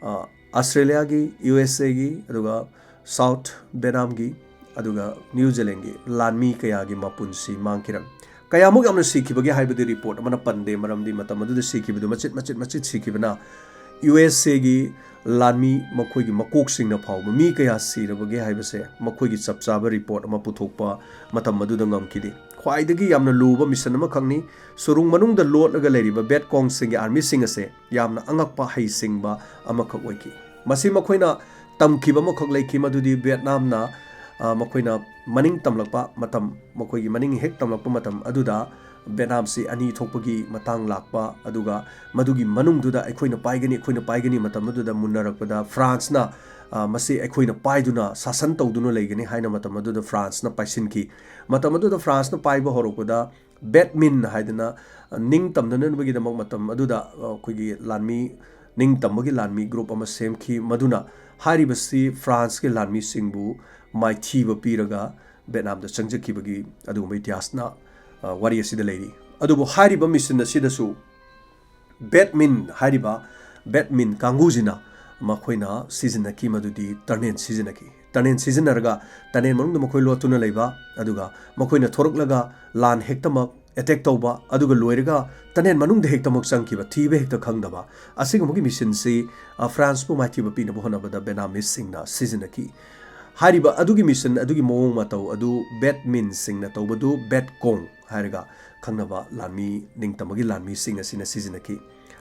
ꯑ, ꯑꯁꯇ꯭ꯔꯦꯂꯤꯌꯥꯒꯤ, ꯌꯨ ꯑꯦꯁ ꯑꯦꯒꯤ, ꯑꯗꯨꯒ South Vietnamꯒꯤ, ꯑꯗꯨꯒ ꯅ꯭ꯌꯨ ꯖꯤꯂꯦꯟꯒꯤ ꯂꯥꯟꯃꯤ ꯀꯌꯥꯒꯤ ꯃꯄꯨꯟꯁꯤ ꯃꯥꯡꯈꯤꯔꯝꯃꯤ꯫ ꯀꯌꯥꯃꯨꯛ ꯌꯥꯝꯅ ꯁꯤꯈꯤꯕꯒꯦ ꯍꯥꯏꯕꯗꯤ report ꯑꯃꯅ ꯄꯟꯗꯦ, ꯃꯔꯝꯗꯤ ꯃꯇꯝ ꯑꯗꯨꯗ ꯁꯤꯈꯤꯕꯗꯨ ꯃꯆꯤꯠ ꯃꯆꯤꯠ ꯃꯆꯤꯠ ꯁꯤꯈꯤꯕꯅ ꯌꯨ ꯑꯦꯁ ꯑꯦꯒꯤ ꯂꯥꯟꯃꯤ ꯃꯈꯣꯏꯒꯤ ꯃꯀꯣꯛꯁꯤꯡꯅ ꯐꯥꯎꯕ ꯃꯤ ꯀꯌꯥ ꯁꯤꯔꯕꯒꯦ ꯍꯥꯏꯕꯁꯦ ꯃꯈꯣꯏꯒꯤ ꯆꯞ ꯆꯥꯕ report ꯑꯃ ꯄꯨꯊꯣꯛꯄ ꯃꯇꯝ ꯑꯗꯨꯗ ꯉꯝꯈꯤꯗꯦ꯫ ꯈ꯭ꯋꯥꯏꯗꯒꯤ ꯌꯥꯝꯅ ꯂꯨꯕ mission ꯑꯃꯈꯛꯅꯤ꯫ ꯁꯨꯔꯨꯡ ꯃꯅꯨꯡꯗ ꯂꯣꯠꯂꯒ ꯂꯩꯔꯤꯕ Viet Congꯁꯤꯡꯒꯤ armyꯁꯤꯡ ꯑꯁꯦ ꯌꯥꯝꯅ ꯑꯉꯛꯄ ꯍꯩꯁꯤꯡꯕ ꯑꯃꯈꯛ ꯑꯣꯏꯈꯤ꯫ ꯃꯁꯤ ꯃꯈꯣꯏꯅ ꯇꯝꯈꯤꯕ ꯑꯃꯈꯛ ꯂꯩꯈꯤ, ꯃꯗꯨꯗꯤ ꯚꯤꯌꯦꯠꯅꯥꯝꯅ, ꯑ, ꯃꯈꯣꯏꯅ ꯃꯅꯤꯡ ꯇꯝꯂꯛꯄ ꯃꯇꯝ, ꯃꯈꯣꯏꯒꯤ ꯃꯅꯤꯡ ꯍꯦꯛ ꯇꯝꯂꯛꯄ ꯃꯇꯝ ꯑꯗꯨꯗ ꯚꯤꯌꯦꯠꯅꯥꯝꯁꯤ ꯑꯅꯤ ꯊꯣꯛꯄꯒꯤ ꯃꯇꯥꯡ ꯂꯥꯛꯄ, ꯑꯗꯨꯒ ꯃꯗꯨꯒꯤ ꯃꯅꯨꯡꯗꯨꯗ ꯑꯩꯈꯣꯏꯅ ꯄꯥꯏꯒꯅꯤ, ꯑꯩꯈꯣꯏꯅ ꯄꯥꯏꯒꯅꯤ ꯃꯇꯝ ꯑꯗꯨꯗ ꯃꯨꯟꯅꯔꯛꯄꯗ ꯐ꯭ꯔꯥꯟꯁꯅ, ꯑ, ꯃꯁꯤ ꯑꯩꯈꯣꯏꯅ ꯄꯥꯏꯗꯨꯅ ꯁꯥꯁꯟ ꯇꯧꯗꯨꯅ ꯂꯩꯒꯅꯤ ꯍꯥꯏꯅ ꯃꯇꯝ ꯑꯗꯨꯗ ꯐ꯭ꯔꯥꯟꯁꯅ ꯄꯥꯏꯁꯤꯟꯈꯤ꯫ ꯃꯇꯝ ꯑꯗꯨꯗ ꯐ꯭ꯔꯥꯟꯁꯅ ꯄꯥꯏꯕ ꯍꯧꯔꯛꯄꯗ Viet Minh ꯍꯥꯏꯗꯅ ꯅꯤꯡꯇꯝꯅꯅꯕꯒꯤꯗꯃꯛ ꯃꯇꯝ ꯑꯗꯨꯗ, ꯑ, ꯑꯩꯈꯣꯏꯒꯤ ꯂꯥꯟꯃꯤ, ꯅꯤꯡꯇꯝꯕꯒꯤ ꯂꯥꯟꯃꯤ group ꯑꯃ ꯁꯦꯝꯈꯤ, ꯃꯗꯨꯅ ꯍꯥꯏꯔꯤꯕꯁꯤ ꯐ꯭ꯔꯥꯟꯁꯀꯤ ꯂꯥꯟꯃꯤꯁꯤꯡꯕꯨ ꯃꯥꯏꯊꯤꯕ ꯄꯤꯔꯒ ꯚꯤꯌꯦꯠꯅꯥꯝꯗ ꯆꯪꯖꯈꯤꯕꯒꯤ ꯑꯗꯨꯒꯨꯝꯕ ꯏꯇꯤꯍꯥꯁꯅ, ꯑ, ꯋꯥꯔꯤ ꯑꯁꯤꯗ ꯂꯩꯔꯤ꯫ ꯑꯗꯨꯕꯨ ꯍꯥꯏꯔꯤꯕ mission ꯑꯁꯤꯗꯁꯨ Viet Minh ꯍꯥꯏꯔꯤꯕ Viet Minh ꯀꯥꯡꯕꯨꯁꯤꯅ ꯃꯈꯣꯏꯅ ꯁꯤꯖꯤꯟꯅꯈꯤ, ꯃꯗꯨꯗꯤ tunnel ꯁꯤꯖꯤꯟꯅꯈꯤ꯫ Tunnel ꯁꯤꯖꯤꯟꯅꯔꯒ tunnel ꯃꯅꯨꯡꯗ ꯃꯈꯣꯏ ꯂꯣꯠꯇꯨꯅ ꯂꯩꯕ, ꯑꯗꯨꯒ ꯃꯈꯣꯏꯅ ꯊꯣꯔꯛꯂꯒ ꯂꯥꯟ ꯍꯦꯛꯇꯃꯛ attack ꯇꯧꯕ, ꯑꯗꯨꯒ ꯂꯣꯏꯔꯒ tunnel ꯃꯅꯨꯡꯗ ꯍꯦꯛꯇꯃꯛ ꯆꯪꯈꯤꯕ, ꯊꯤꯕ ꯍꯦꯛꯇ ꯈꯪꯗꯕ, ꯑꯁꯤꯒꯨꯝꯕꯒꯤ missionꯁꯤ, ꯑ, ꯐ꯭ꯔꯥꯟꯁꯄꯨ ꯃꯥꯏꯊꯤꯕ ꯄꯤꯅꯕ ꯍꯣꯠꯅꯕꯗ Vietnamese ꯁꯤꯡꯅ ꯁꯤꯖꯤꯟꯅꯈꯤ꯫ ꯍꯥꯏꯔꯤꯕ ꯑꯗꯨꯒꯤ mission ꯑꯗꯨꯒꯤ ꯃꯑꯣꯡ ꯃꯇꯧ ꯑꯗꯨ Viet Minh ꯁꯤꯡꯅ ꯇꯧꯕꯗꯨ Viet Cong ꯍꯥꯏꯔꯒ ꯈꯪꯅꯕ ꯂꯥꯟꯃꯤ, ꯅꯤꯡꯇꯝꯕꯒꯤ ꯂꯥꯟꯃꯤꯁꯤꯡ ꯑꯁꯤꯅ ꯁꯤꯖꯤꯟꯅꯈꯤ꯫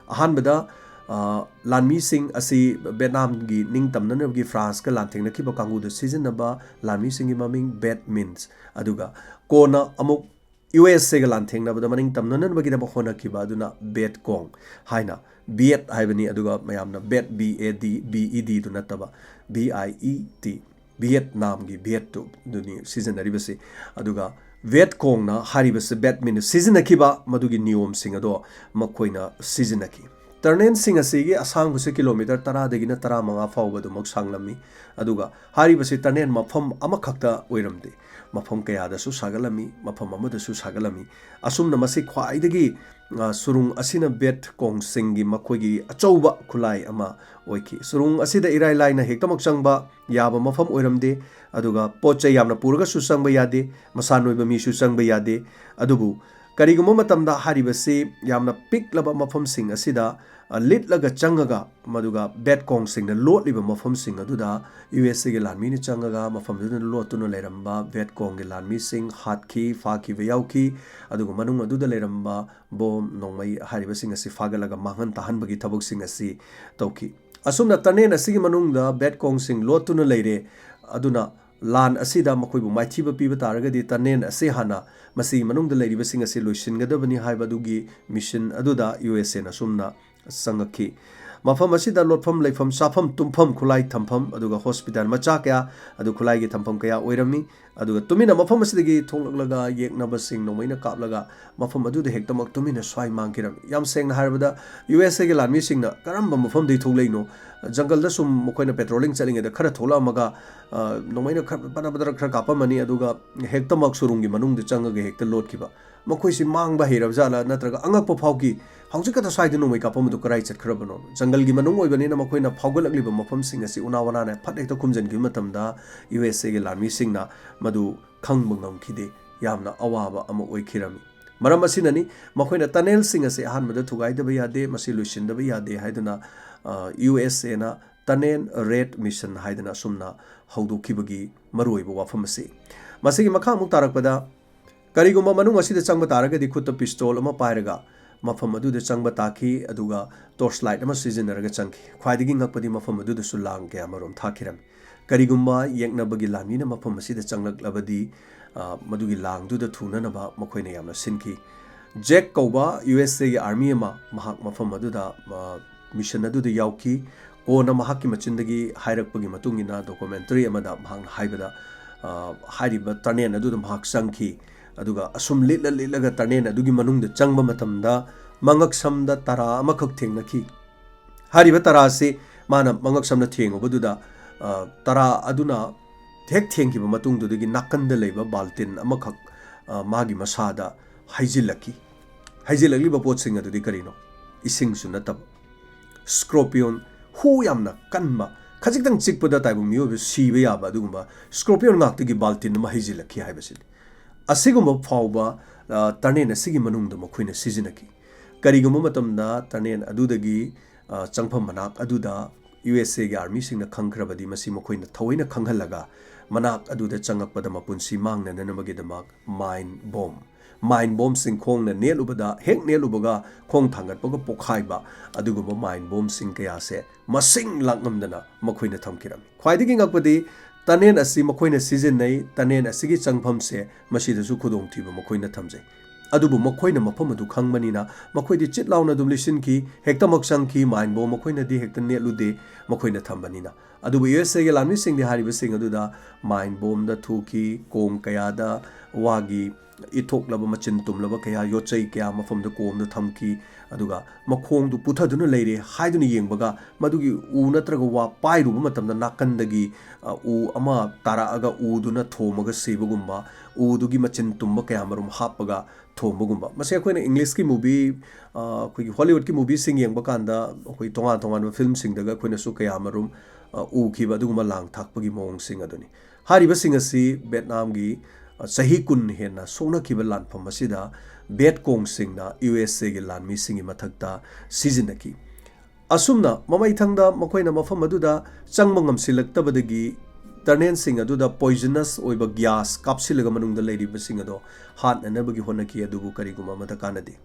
ꯑꯍꯥꯟꯕꯗ, ꯑ, ꯂꯥꯟꯃꯤꯁꯤꯡ ꯑꯁꯤ ꯚꯤꯌꯦꯠꯅꯥꯝꯒꯤ ꯅꯤꯡꯇꯝꯅꯅꯕꯒꯤ ꯐ꯭ꯔꯥꯟꯁꯀ ꯂꯥꯟꯊꯦꯡꯅꯈꯤꯕ ꯀꯥꯡꯕꯨꯗ ꯁꯤꯖꯤꯟꯅꯕ ꯂꯥꯟꯃꯤꯁꯤꯡꯒꯤ ꯃꯃꯤꯡ Viet Minh, ꯑꯗꯨꯒ ꯀꯣꯟꯅ ꯑꯃꯨꯛ ꯌꯨ ꯑꯦꯁ ꯑꯦꯒ ꯂꯥꯟꯊꯦꯡꯅꯕꯗ ꯃꯅꯤꯡ ꯇꯝꯅꯅꯕꯒꯤꯗꯃꯛ ꯍꯣꯠꯅꯈꯤꯕ ꯑꯗꯨꯅ Viet Cong ꯍꯥꯏꯅ, Viet ꯍꯥꯏꯕꯅꯤ, ꯑꯗꯨꯒ ꯃꯌꯥꯝꯅ Viet, B A D, B E D ꯗꯨ ꯅꯠꯇꯕ, V I E T, ꯚꯤꯌꯦꯠꯅꯥꯝꯒꯤ ꯚꯤꯌꯦꯠꯇꯨ ꯑꯗꯨꯅꯤ ꯁꯤꯖꯤꯟꯅꯔꯤꯕꯁꯤ꯫ ꯑꯗꯨꯒ ꯚꯤꯌꯦꯠ ꯀꯣꯡꯅ ꯍꯥꯏꯔꯤꯕꯁꯤ ꯚꯤꯌꯦꯠ ꯃꯤꯟꯅ ꯁꯤꯖꯤꯟꯅꯈꯤꯕ ꯃꯗꯨꯒꯤ ꯅꯤꯌꯣꯝꯁꯤꯡ ꯑꯗꯣ ꯃꯈꯣꯏꯅ ꯁꯤꯖꯤꯟꯅꯈꯤ꯫ ꯇꯔꯅꯦꯜꯁꯤꯡ ꯑꯁꯤꯒꯤ ꯑꯁꯥꯡꯕꯁꯤ ꯀꯤꯂꯣꯃꯤꯇꯔ ꯇꯔꯥꯗꯒꯤꯅ ꯇꯔꯥꯃꯉꯥ ꯐꯥꯎꯕ ꯑꯗꯨꯃꯛ ꯁꯥꯡꯂꯝꯃꯤ꯫ ꯑꯗꯨꯒ ꯍꯥꯏꯔꯤꯕꯁꯤ ꯇꯔꯅꯦꯜ ꯃꯐꯝ ꯑꯃꯈꯛꯇ ꯑꯣꯏꯔꯝꯗꯦ, ꯃꯐꯝ ꯀꯌꯥꯗꯁꯨ ꯁꯥꯒꯠꯂꯝꯃꯤ, ꯃꯐꯝ ꯑꯃꯗꯁꯨ ꯁꯥꯒꯠꯂꯝꯃꯤ꯫ ꯑꯁꯨꯝꯅ ꯃꯁꯤ ꯈ꯭ꯋꯥꯏꯗꯒꯤ, ꯑ, ꯁꯨꯔꯨꯡ ꯑꯁꯤꯅ ꯚꯤꯌꯦꯠ ꯀꯣꯡꯁꯤꯡꯒꯤ ꯃꯈꯣꯏꯒꯤ ꯑꯆꯧꯕ ꯈꯨꯠꯂꯥꯏ ꯑꯃ ꯑꯣꯏꯈꯤ꯫ ꯁꯨꯔꯨꯡ ꯑꯁꯤꯗ ꯏꯔꯥꯏ ꯂꯥꯏꯅ ꯍꯦꯛꯇꯃꯛ ꯆꯪꯕ ꯌꯥꯕ ꯃꯐꯝ ꯑꯣꯏꯔꯝꯗꯦ꯫ ꯑꯗꯨꯒ ꯄꯣꯠ ꯆꯩ ꯌꯥꯝꯅ ꯄꯨꯔꯒꯁꯨ ꯆꯪꯕ ꯌꯥꯗꯦ, ꯃꯁꯥ ꯅꯣꯏꯕ ꯃꯤꯁꯨ ꯆꯪꯕ ꯌꯥꯗꯦ꯫ ꯑꯗꯨꯕꯨ ꯀꯔꯤꯒꯨꯝꯕ ꯃꯇꯝꯗ ꯍꯥꯏꯔꯤꯕꯁꯤ ꯌꯥꯝꯅ ꯄꯤꯛꯂꯕ ꯃꯐꯝꯁꯤꯡ ꯑꯁꯤꯗ, ꯑ, ꯂꯤꯠꯂꯒ ꯆꯪꯉꯒ, ꯃꯗꯨꯒ ꯚꯤꯌꯦꯠ ꯀꯣꯡꯁꯤꯡꯅ ꯂꯣꯠꯂꯤꯕ ꯃꯐꯝꯁꯤꯡ ꯑꯗꯨꯗ ꯌꯨ ꯑꯦꯁ ꯑꯦꯒꯤ ꯂꯥꯟꯃꯤꯅ ꯆꯪꯉꯒ ꯃꯐꯝꯗꯨꯗ ꯂꯣꯠꯇꯨꯅ ꯂꯩꯔꯝꯕ ꯚꯤꯌꯦꯠ ꯀꯣꯡꯒꯤ ꯂꯥꯟꯃꯤꯁꯤꯡ ꯍꯥꯠꯈꯤ, ꯐꯥꯈꯤꯕ ꯌꯥꯎꯈꯤ꯫ ꯑꯗꯨꯒ ꯃꯅꯨꯡ ꯑꯗꯨꯗ ꯂꯩꯔꯝꯕ ꯕꯣꯝ, ꯅꯣꯡꯃꯩ ꯍꯥꯏꯔꯤꯕꯁꯤꯡ ꯑꯁꯤ ꯐꯥꯒꯠꯂꯒ ꯃꯥꯡꯍꯟ ꯇꯥꯍꯟꯕꯒꯤ ꯊꯕꯛꯁꯤꯡ ꯑꯁꯤ ꯇꯧꯈꯤ꯫ ꯑꯁꯨꯝꯅ ꯇꯔꯅꯦꯜ ꯑꯁꯤꯒꯤ ꯃꯅꯨꯡꯗ ꯚꯤꯌꯦꯠ ꯀꯣꯡꯁꯤꯡ ꯂꯣꯠꯇꯨꯅ ꯂꯩꯔꯦ꯫ ꯑꯗꯨꯅ ꯂꯥꯟ ꯑꯁꯤꯗ ꯃꯈꯣꯏꯕꯨ ꯃꯥꯏꯊꯤꯕ ꯄꯤꯕ ꯇꯥꯔꯒꯗꯤ ꯇꯔꯅꯦꯜ ꯑꯁꯤ ꯍꯥꯟꯅ ꯃꯁꯤꯒꯤ ꯃꯅꯨꯡꯗ ꯂꯩꯔꯤꯕꯁꯤꯡ ꯑꯁꯤ ꯂꯣꯏꯁꯤꯟꯒꯗꯕꯅꯤ ꯍꯥꯏꯕ ꯑꯗꯨꯒꯤ ꯃꯤꯁꯟ ꯑꯗꯨꯗ ꯌꯨ ꯑꯦꯁ ꯑꯦꯅ ꯑꯁꯨꯝꯅ ꯆꯪꯉꯛꯈꯤ꯫ ꯃꯐꯝ ꯑꯁꯤꯗ ꯂꯣꯠꯐꯝ, ꯂꯩꯐꯝ, ꯆꯥꯐꯝ, ꯇꯨꯝꯐꯝ, ꯈꯨꯠꯂꯥꯏ ꯊꯝꯐꯝ, ꯑꯗꯨꯒ ꯍꯣꯁꯄꯤꯇꯥꯜ ꯃꯆꯥ ꯀꯌꯥ, ꯑꯗꯨ ꯈꯨꯠꯂꯥꯏꯒꯤ ꯊꯝꯐꯝ ꯀꯌꯥ ꯑꯣꯏꯔꯝꯃꯤ꯫ ꯑꯗꯨꯒ ꯇꯨꯃꯤꯟꯅ ꯃꯐꯝ ꯑꯁꯤꯗꯒꯤ ꯊꯣꯛꯂꯛꯂꯒ ꯌꯦꯛꯅꯕꯁꯤꯡ ꯅꯣꯡꯃꯩꯅ ꯀꯥꯞꯂꯒ ꯃꯐꯝ ꯑꯗꯨꯗ ꯍꯦꯛꯇꯃꯛ ꯇꯨꯃꯤꯟꯅ ꯁ꯭ꯋꯥꯏ ꯃꯥꯡꯈꯤꯔꯝꯃꯤ꯫ ꯌꯥꯝ ꯁꯦꯡꯅ ꯍꯥꯏꯔꯕꯗ, ꯌꯨ ꯑꯦꯁ ꯑꯦꯒꯤ ꯂꯥꯟꯃꯤꯁꯤꯡꯅ ꯀꯔꯝꯕ ꯃꯐꯝꯗꯒꯤ ꯊꯣꯛꯂꯛꯏꯅꯣ, ꯖꯪꯒꯜꯗ ꯁꯨꯝ ꯃꯈꯣꯏꯅ ꯄꯦꯇ꯭ꯔꯣꯂꯤꯡ ꯆꯠꯂꯤꯉꯩꯗ ꯈꯔ ꯊꯣꯛꯂꯛꯑꯝꯃꯒ, ꯑ, ꯅꯣꯡꯃꯩꯅ ꯈꯔ ꯕꯗꯔ ꯕꯗꯔ ꯈꯔ ꯀꯥꯞꯄꯝꯃꯅꯤ, ꯑꯗꯨꯒ ꯍꯦꯛꯇꯃꯛ ꯁꯨꯔꯨꯡꯒꯤ ꯃꯅꯨꯡꯗ ꯆꯪꯉꯒ ꯍꯦꯛꯇ ꯂꯣꯠꯈꯤꯕ꯫ ꯃꯈꯣꯏꯁꯤ ꯃꯥꯡꯕ ꯍꯩꯔꯕ ꯖꯥꯠꯂꯥ, ꯅꯠꯇ꯭ꯔꯒ ꯑꯉꯛꯄ ꯐꯥꯎꯈꯤ, ꯍꯧꯖꯤꯛ ꯈꯛꯇ ꯁ꯭ꯋꯥꯏꯗ ꯅꯣꯡꯃꯩ ꯀꯥꯞꯄꯝꯕꯗꯨ ꯀꯔꯥꯏ ꯆꯠꯈ꯭ꯔꯕꯅꯣ? ꯖꯪꯒꯜꯒꯤ ꯃꯅꯨꯡ ꯑꯣꯏꯕꯅꯤꯅ ꯃꯈꯣꯏꯅ ꯐꯥꯎꯒꯠꯂꯛꯂꯤꯕ ꯃꯐꯝꯁꯤꯡ ꯑꯁꯤ ꯎꯅꯥ ꯋꯥꯅꯥꯅ ꯐꯠ ꯍꯦꯛꯇ ꯈꯨꯝꯖꯤꯟꯈꯤꯕ ꯃꯇꯝꯗ ꯌꯨ ꯑꯦꯁ ꯑꯦꯒꯤ ꯂꯥꯟꯃꯤꯁꯤꯡꯅ ꯃꯗꯨ ꯈꯪꯕ ꯉꯝꯈꯤꯗꯦ꯫ ꯌꯥꯝꯅ ꯑꯋꯥꯕ ꯑꯃ ꯑꯣꯏꯈꯤꯔꯝꯃꯤ꯫ ꯃꯔꯝ ꯑꯁꯤꯅꯅꯤ ꯃꯈꯣꯏꯅ ꯇꯅꯦꯜꯁꯤꯡ ꯑꯁꯤ ꯑꯍꯥꯟꯕꯗ ꯊꯨꯒꯥꯏꯗꯕ ꯌꯥꯗꯦ, ꯃꯁꯤ ꯂꯣꯏꯁꯤꯟꯗꯕ ꯌꯥꯗꯦ ꯍꯥꯏꯗꯨꯅ, ꯑ, ꯌꯨ ꯑꯦꯁ ꯑꯦꯅ ꯇꯅꯦꯜ ꯔꯦꯗ ꯃꯤꯁꯟ ꯍꯥꯏꯗꯅ ꯑꯁꯨꯝꯅ ꯍꯧꯗꯣꯛꯈꯤꯕꯒꯤ ꯃꯔꯨꯑꯣꯏꯕ ꯋꯥꯐꯝ ꯑꯁꯤ꯫ ꯃꯁꯤꯒꯤ ꯃꯈꯥ ꯑꯃꯨꯛ ꯇꯥꯔꯛꯄꯗ, ꯀꯔꯤꯒꯨꯝꯕ ꯃꯅꯨꯡ ꯑꯁꯤꯗ ꯆꯪꯕ ꯇꯥꯔꯒꯗꯤ ꯈꯨꯠꯇ ꯄꯤꯁꯇꯣꯜ ꯑꯃ ꯄꯥꯏꯔꯒ ꯃꯐꯝ ꯑꯗꯨꯗ ꯆꯪꯕ ꯇꯥꯈꯤ, ꯑꯗꯨꯒ ꯇꯣꯔꯆ ꯂꯥꯏꯠ ꯑꯃ ꯁꯤꯖꯤꯟꯅꯔꯒ ꯆꯪꯈꯤ꯫ ꯈ꯭ꯋꯥꯏꯗꯒꯤ ꯉꯛꯄꯗꯤ ꯃꯐꯝ ꯑꯗꯨꯗꯁꯨ ꯂꯥꯡ ꯀꯌꯥ ꯑꯃꯔꯣꯝ ꯊꯥꯈꯤꯔꯝꯃꯤ꯫ ꯀꯔꯤꯒꯨꯝꯕ ꯌꯦꯛꯅꯕꯒꯤ ꯂꯥꯟꯃꯤꯅ ꯃꯐꯝ ꯑꯁꯤꯗ ꯆꯪꯂꯛꯂꯕꯗꯤ, ꯑ, ꯃꯗꯨꯒꯤ ꯂꯥꯡꯗꯨꯗ ꯊꯨꯅꯅꯕ ꯃꯈꯣꯏꯅ ꯌꯥꯝꯅ ꯁꯤꯟꯈꯤ꯫ ꯖꯦꯛ ꯀꯧꯕ ꯌꯨ ꯑꯦꯁ ꯑꯦꯒꯤ ꯑꯥꯔꯃꯤ ꯑꯃ ꯃꯍꯥꯛ ꯃꯐꯝ ꯑꯗꯨꯗ, ꯑ, ꯃꯤꯁꯟ ꯑꯗꯨꯗ ꯌꯥꯎꯈꯤ꯫ ꯀꯣꯟꯅ ꯃꯍꯥꯛꯀꯤ ꯃꯆꯤꯟꯗꯒꯤ ꯍꯥꯏꯔꯛꯄꯒꯤ ꯃꯇꯨꯡ ꯏꯟꯅ, ꯗꯣꯀꯨꯃꯦꯟꯇꯔꯤ ꯑꯃꯗ ꯃꯍꯥꯛꯅ ꯍꯥꯏꯕꯗ, ꯑ, ꯍꯥꯏꯔꯤꯕ ꯇꯔꯅꯦꯟ ꯑꯗꯨꯗ ꯃꯍꯥꯛ ꯆꯪꯈꯤ꯫ ꯑꯗꯨꯒ ꯑꯁꯨꯝ ꯂꯤꯠꯂ ꯂꯤꯠꯂꯒ ꯇꯔꯅꯦꯟ ꯑꯗꯨꯒꯤ ꯃꯅꯨꯡꯗ ꯆꯪꯕ ꯃꯇꯝꯗ ꯃꯉꯛꯁꯝꯗ ꯇꯔꯥ ꯑꯃꯈꯛ ꯊꯦꯡꯅꯈꯤ꯫ ꯍꯥꯏꯔꯤꯕ ꯇꯔꯥ ꯑꯁꯤ ꯃꯥꯅ ꯃꯉꯛꯁꯝꯅ ꯊꯦꯡꯉꯨꯕꯗꯨꯗ, ꯑ, ꯇꯔꯥ ꯑꯗꯨꯅ ꯍꯦꯛ ꯊꯦꯡꯈꯤꯕ ꯃꯇꯨꯡꯗꯨꯗꯒꯤ ꯅꯥꯀꯟꯗ ꯂꯩꯕ ꯕꯥꯜꯇꯤꯟ ꯑꯃꯈꯛ, ꯑ, ꯃꯥꯒꯤ ꯃꯁꯥꯗ ꯍꯩꯖꯤꯜꯂꯛꯈꯤ꯫ ꯍꯩꯖꯤꯜꯂꯛꯂꯤꯕ ꯄꯣꯠꯁꯤꯡ ꯑꯗꯨꯗꯤ ꯀꯔꯤꯅꯣ? ꯏꯁꯤꯡꯁꯨ ꯅꯠꯇꯕ, ꯁ꯭ꯀꯣꯔꯄꯤꯌꯣꯟ, ꯍꯨ ꯌꯥꯝꯅ ꯀꯟꯕ, ꯈꯖꯤꯛꯇꯪ ꯆꯤꯛꯄꯗ ꯇꯥꯏꯕꯪ ꯃꯤꯑꯣꯏꯕ ꯁꯤꯕ ꯌꯥꯕ ꯑꯗꯨꯒꯨꯝꯕ ꯁ꯭ꯀꯣꯔꯄꯤꯌꯣꯟ ꯉꯥꯛꯇꯒꯤ ꯕꯥꯜꯇꯤꯟ ꯑꯃ ꯍꯩꯖꯤꯜꯂꯛꯈꯤ ꯍꯥꯏꯕꯁꯤꯅꯤ꯫ ꯑꯁꯤꯒꯨꯝꯕ ꯐꯥꯎꯕ, ꯑ, ꯇꯔꯅꯦꯟ ꯑꯁꯤꯒꯤ ꯃꯅꯨꯡꯗ ꯃꯈꯣꯏꯅ ꯁꯤꯖꯤꯟꯅꯈꯤ꯫ ꯀꯔꯤꯒꯨꯝꯕ ꯃꯇꯝꯗ ꯇꯔꯅꯦꯟ ꯑꯗꯨꯗꯒꯤ, ꯑ, ꯆꯪꯐꯝ ꯃꯅꯥꯛ ꯑꯗꯨꯗ ꯌꯨ ꯑꯦꯁ ꯑꯦꯒꯤ ꯑꯥꯔꯃꯤꯁꯤꯡꯅ ꯈꯪꯈ꯭ꯔꯕꯗꯤ, ꯃꯁꯤ ꯃꯈꯣꯏꯅ ꯊꯑꯣꯏꯅ ꯈꯪꯍꯜꯂꯒ ꯃꯅꯥꯛ ꯑꯗꯨꯗ ꯆꯪꯉꯛꯄꯗ ꯃꯄꯨꯟꯁꯤ ꯃꯥꯡꯅꯅꯕꯒꯤꯗꯃꯛ ꯃꯥꯏꯟ ꯕꯣꯝ, ꯃꯥꯏꯟ ꯕꯣꯝꯁꯤꯡ ꯈꯣꯡꯅ ꯅꯦꯠꯂꯨꯕꯗ, ꯍꯦꯛ ꯅꯦꯠꯂꯨꯕꯒ ꯈꯣꯡ ꯊꯥꯡꯒꯠꯄꯒ ꯄꯣꯈꯥꯏꯕ, ꯑꯗꯨꯒꯨꯝꯕ ꯃꯥꯏꯟ ꯕꯣꯝꯁꯤꯡ ꯀꯌꯥꯁꯦ ꯃꯁꯤꯡ ꯂꯥꯛꯉꯝꯗꯅ ꯃꯈꯣꯏꯅ ꯊꯝꯈꯤꯔꯝꯃꯤ꯫ ꯈ꯭ꯋꯥꯏꯗꯒꯤ ꯉꯛꯄꯗꯤ, ꯇꯅꯦꯟ ꯑꯁꯤ ꯃꯈꯣꯏꯅ ꯁꯤꯖꯤꯟꯅꯩ, ꯇꯅꯦꯟ ꯑꯁꯤꯒꯤ ꯆꯪꯐꯝꯁꯦ ꯃꯁꯤꯗꯁꯨ ꯈꯨꯗꯣꯡꯊꯤꯕ ꯃꯈꯣꯏꯅ ꯊꯝꯖꯩ꯫ ꯑꯗꯨꯕꯨ ꯃꯈꯣꯏꯅ ꯃꯐꯝ ꯑꯗꯨ ꯈꯪꯕꯅꯤꯅ ꯃꯈꯣꯏꯗꯤ ꯆꯤꯠ ꯂꯥꯎꯅ ꯑꯗꯨꯝ ꯂꯤꯠꯁꯤꯟꯈꯤ, ꯍꯦꯛꯇꯃꯛ ꯆꯪꯈꯤ, ꯃꯥꯏꯟ ꯕꯣꯝ ꯃꯈꯣꯏꯅꯗꯤ ꯍꯦꯛꯇ ꯅꯦꯠꯂꯨꯗꯦ ꯃꯈꯣꯏꯅ ꯊꯝꯕꯅꯤꯅ꯫ ꯑꯗꯨꯕꯨ ꯌꯨ ꯑꯦꯁ ꯑꯦꯒꯤ ꯂꯥꯟꯃꯤꯁꯤꯡꯗꯤ ꯍꯥꯏꯔꯤꯕꯁꯤꯡ ꯑꯗꯨꯗ ꯃꯥꯏꯟ ꯕꯣꯝꯗ ꯊꯨꯈꯤ, ꯀꯣꯝ ꯀꯌꯥꯗ ꯋꯥꯒꯤ ꯏꯊꯣꯛꯂꯕ, ꯃꯆꯤꯟ ꯇꯨꯝꯂꯕ ꯀꯌꯥ, ꯌꯣꯠꯆꯩ ꯀꯌꯥ ꯃꯐꯝꯗ ꯀꯣꯝꯗ ꯊꯝꯈꯤ꯫ ꯑꯗꯨꯒ ꯃꯈꯣꯡꯗꯨ ꯄꯨꯊꯗꯨꯅ ꯂꯩꯔꯦ ꯍꯥꯏꯗꯨꯅ ꯌꯦꯡꯕꯒ, ꯃꯗꯨꯒꯤ ꯎ ꯅꯠꯇ꯭ꯔꯒ ꯋꯥ ꯄꯥꯏꯔꯨꯕ ꯃꯇꯝꯗ ꯅꯥꯀꯟꯗꯒꯤ, ꯑ, ꯎ ꯑꯃ ꯇꯥꯔꯛꯑꯒ ꯎꯗꯨꯅ ꯊꯣꯝꯃꯒ ꯁꯤꯕꯒꯨꯝꯕ, ꯎꯗꯨꯒꯤ ꯃꯆꯤꯟ ꯇꯨꯝꯕ ꯀꯌꯥ ꯃꯔꯨꯝ ꯍꯥꯞꯄꯒ ꯊꯣꯝꯕꯒꯨꯝꯕ꯫ ꯃꯁꯤ ꯑꯩꯈꯣꯏꯅ ꯏꯪꯂꯤꯁꯀꯤ movie, ꯑ, ꯑꯩꯈꯣꯏꯒꯤ ꯍꯣꯂꯤꯋꯨꯗꯀꯤ movieꯁꯤꯡ ꯌꯦꯡꯕ ꯀꯥꯟꯗ, ꯑꯩꯈꯣꯏ ꯇꯣꯉꯥꯟ ꯇꯣꯉꯥꯟꯕ filmꯁꯤꯡꯗꯒ ꯑꯩꯈꯣꯏꯅꯁꯨ ꯀꯌꯥ ꯃꯔꯨꯝ, ꯑ, ꯎꯈꯤꯕ ꯑꯗꯨꯒꯨꯝꯕ ꯂꯥꯡ ꯊꯥꯛꯄꯒꯤ ꯃꯑꯣꯡꯁꯤꯡ ꯑꯗꯨꯅꯤ꯫ ꯍꯥꯏꯔꯤꯕꯁꯤꯡ ꯑꯁꯤ ꯚꯦꯠꯅꯥꯝꯒꯤ, ꯑ, ꯆꯍꯤ ꯀꯨꯟ ꯍꯦꯟꯅ ꯁꯣꯛꯅꯈꯤꯕ ꯂꯥꯟꯐꯝ ꯑꯁꯤꯗ ꯚꯦꯠ ꯀꯣꯡꯁꯤꯡꯅ ꯌꯨ ꯑꯦꯁ ꯑꯦꯒꯤ ꯂꯥꯟꯃꯤꯁꯤꯡꯒꯤ ꯃꯊꯛꯇ ꯁꯤꯖꯤꯟꯅꯈꯤ꯫ ꯑꯁꯨꯝꯅ ꯃꯃꯩꯊꯪꯗ ꯃꯈꯣꯏꯅ ꯃꯐꯝ ꯑꯗꯨꯗ ꯆꯪꯕ ꯉꯝꯁꯤꯜꯂꯛꯇꯕꯗꯒꯤ ꯇꯔꯅꯦꯟꯁꯤꯡ ꯑꯗꯨꯗ poisonous ꯑꯣꯏꯕ gas ꯀꯥꯞꯁꯤꯜꯂꯒ ꯃꯅꯨꯡꯗ ꯂꯩꯔꯤꯕꯁꯤꯡ ꯑꯗꯣ ꯍꯥꯠꯅꯅꯕꯒꯤ ꯍꯣꯠꯅꯈꯤ, ꯑꯗꯨꯕꯨ ꯀꯔꯤꯒꯨꯝꯕ ꯑꯃꯠꯇ ꯀꯥꯟꯅꯗꯦ꯫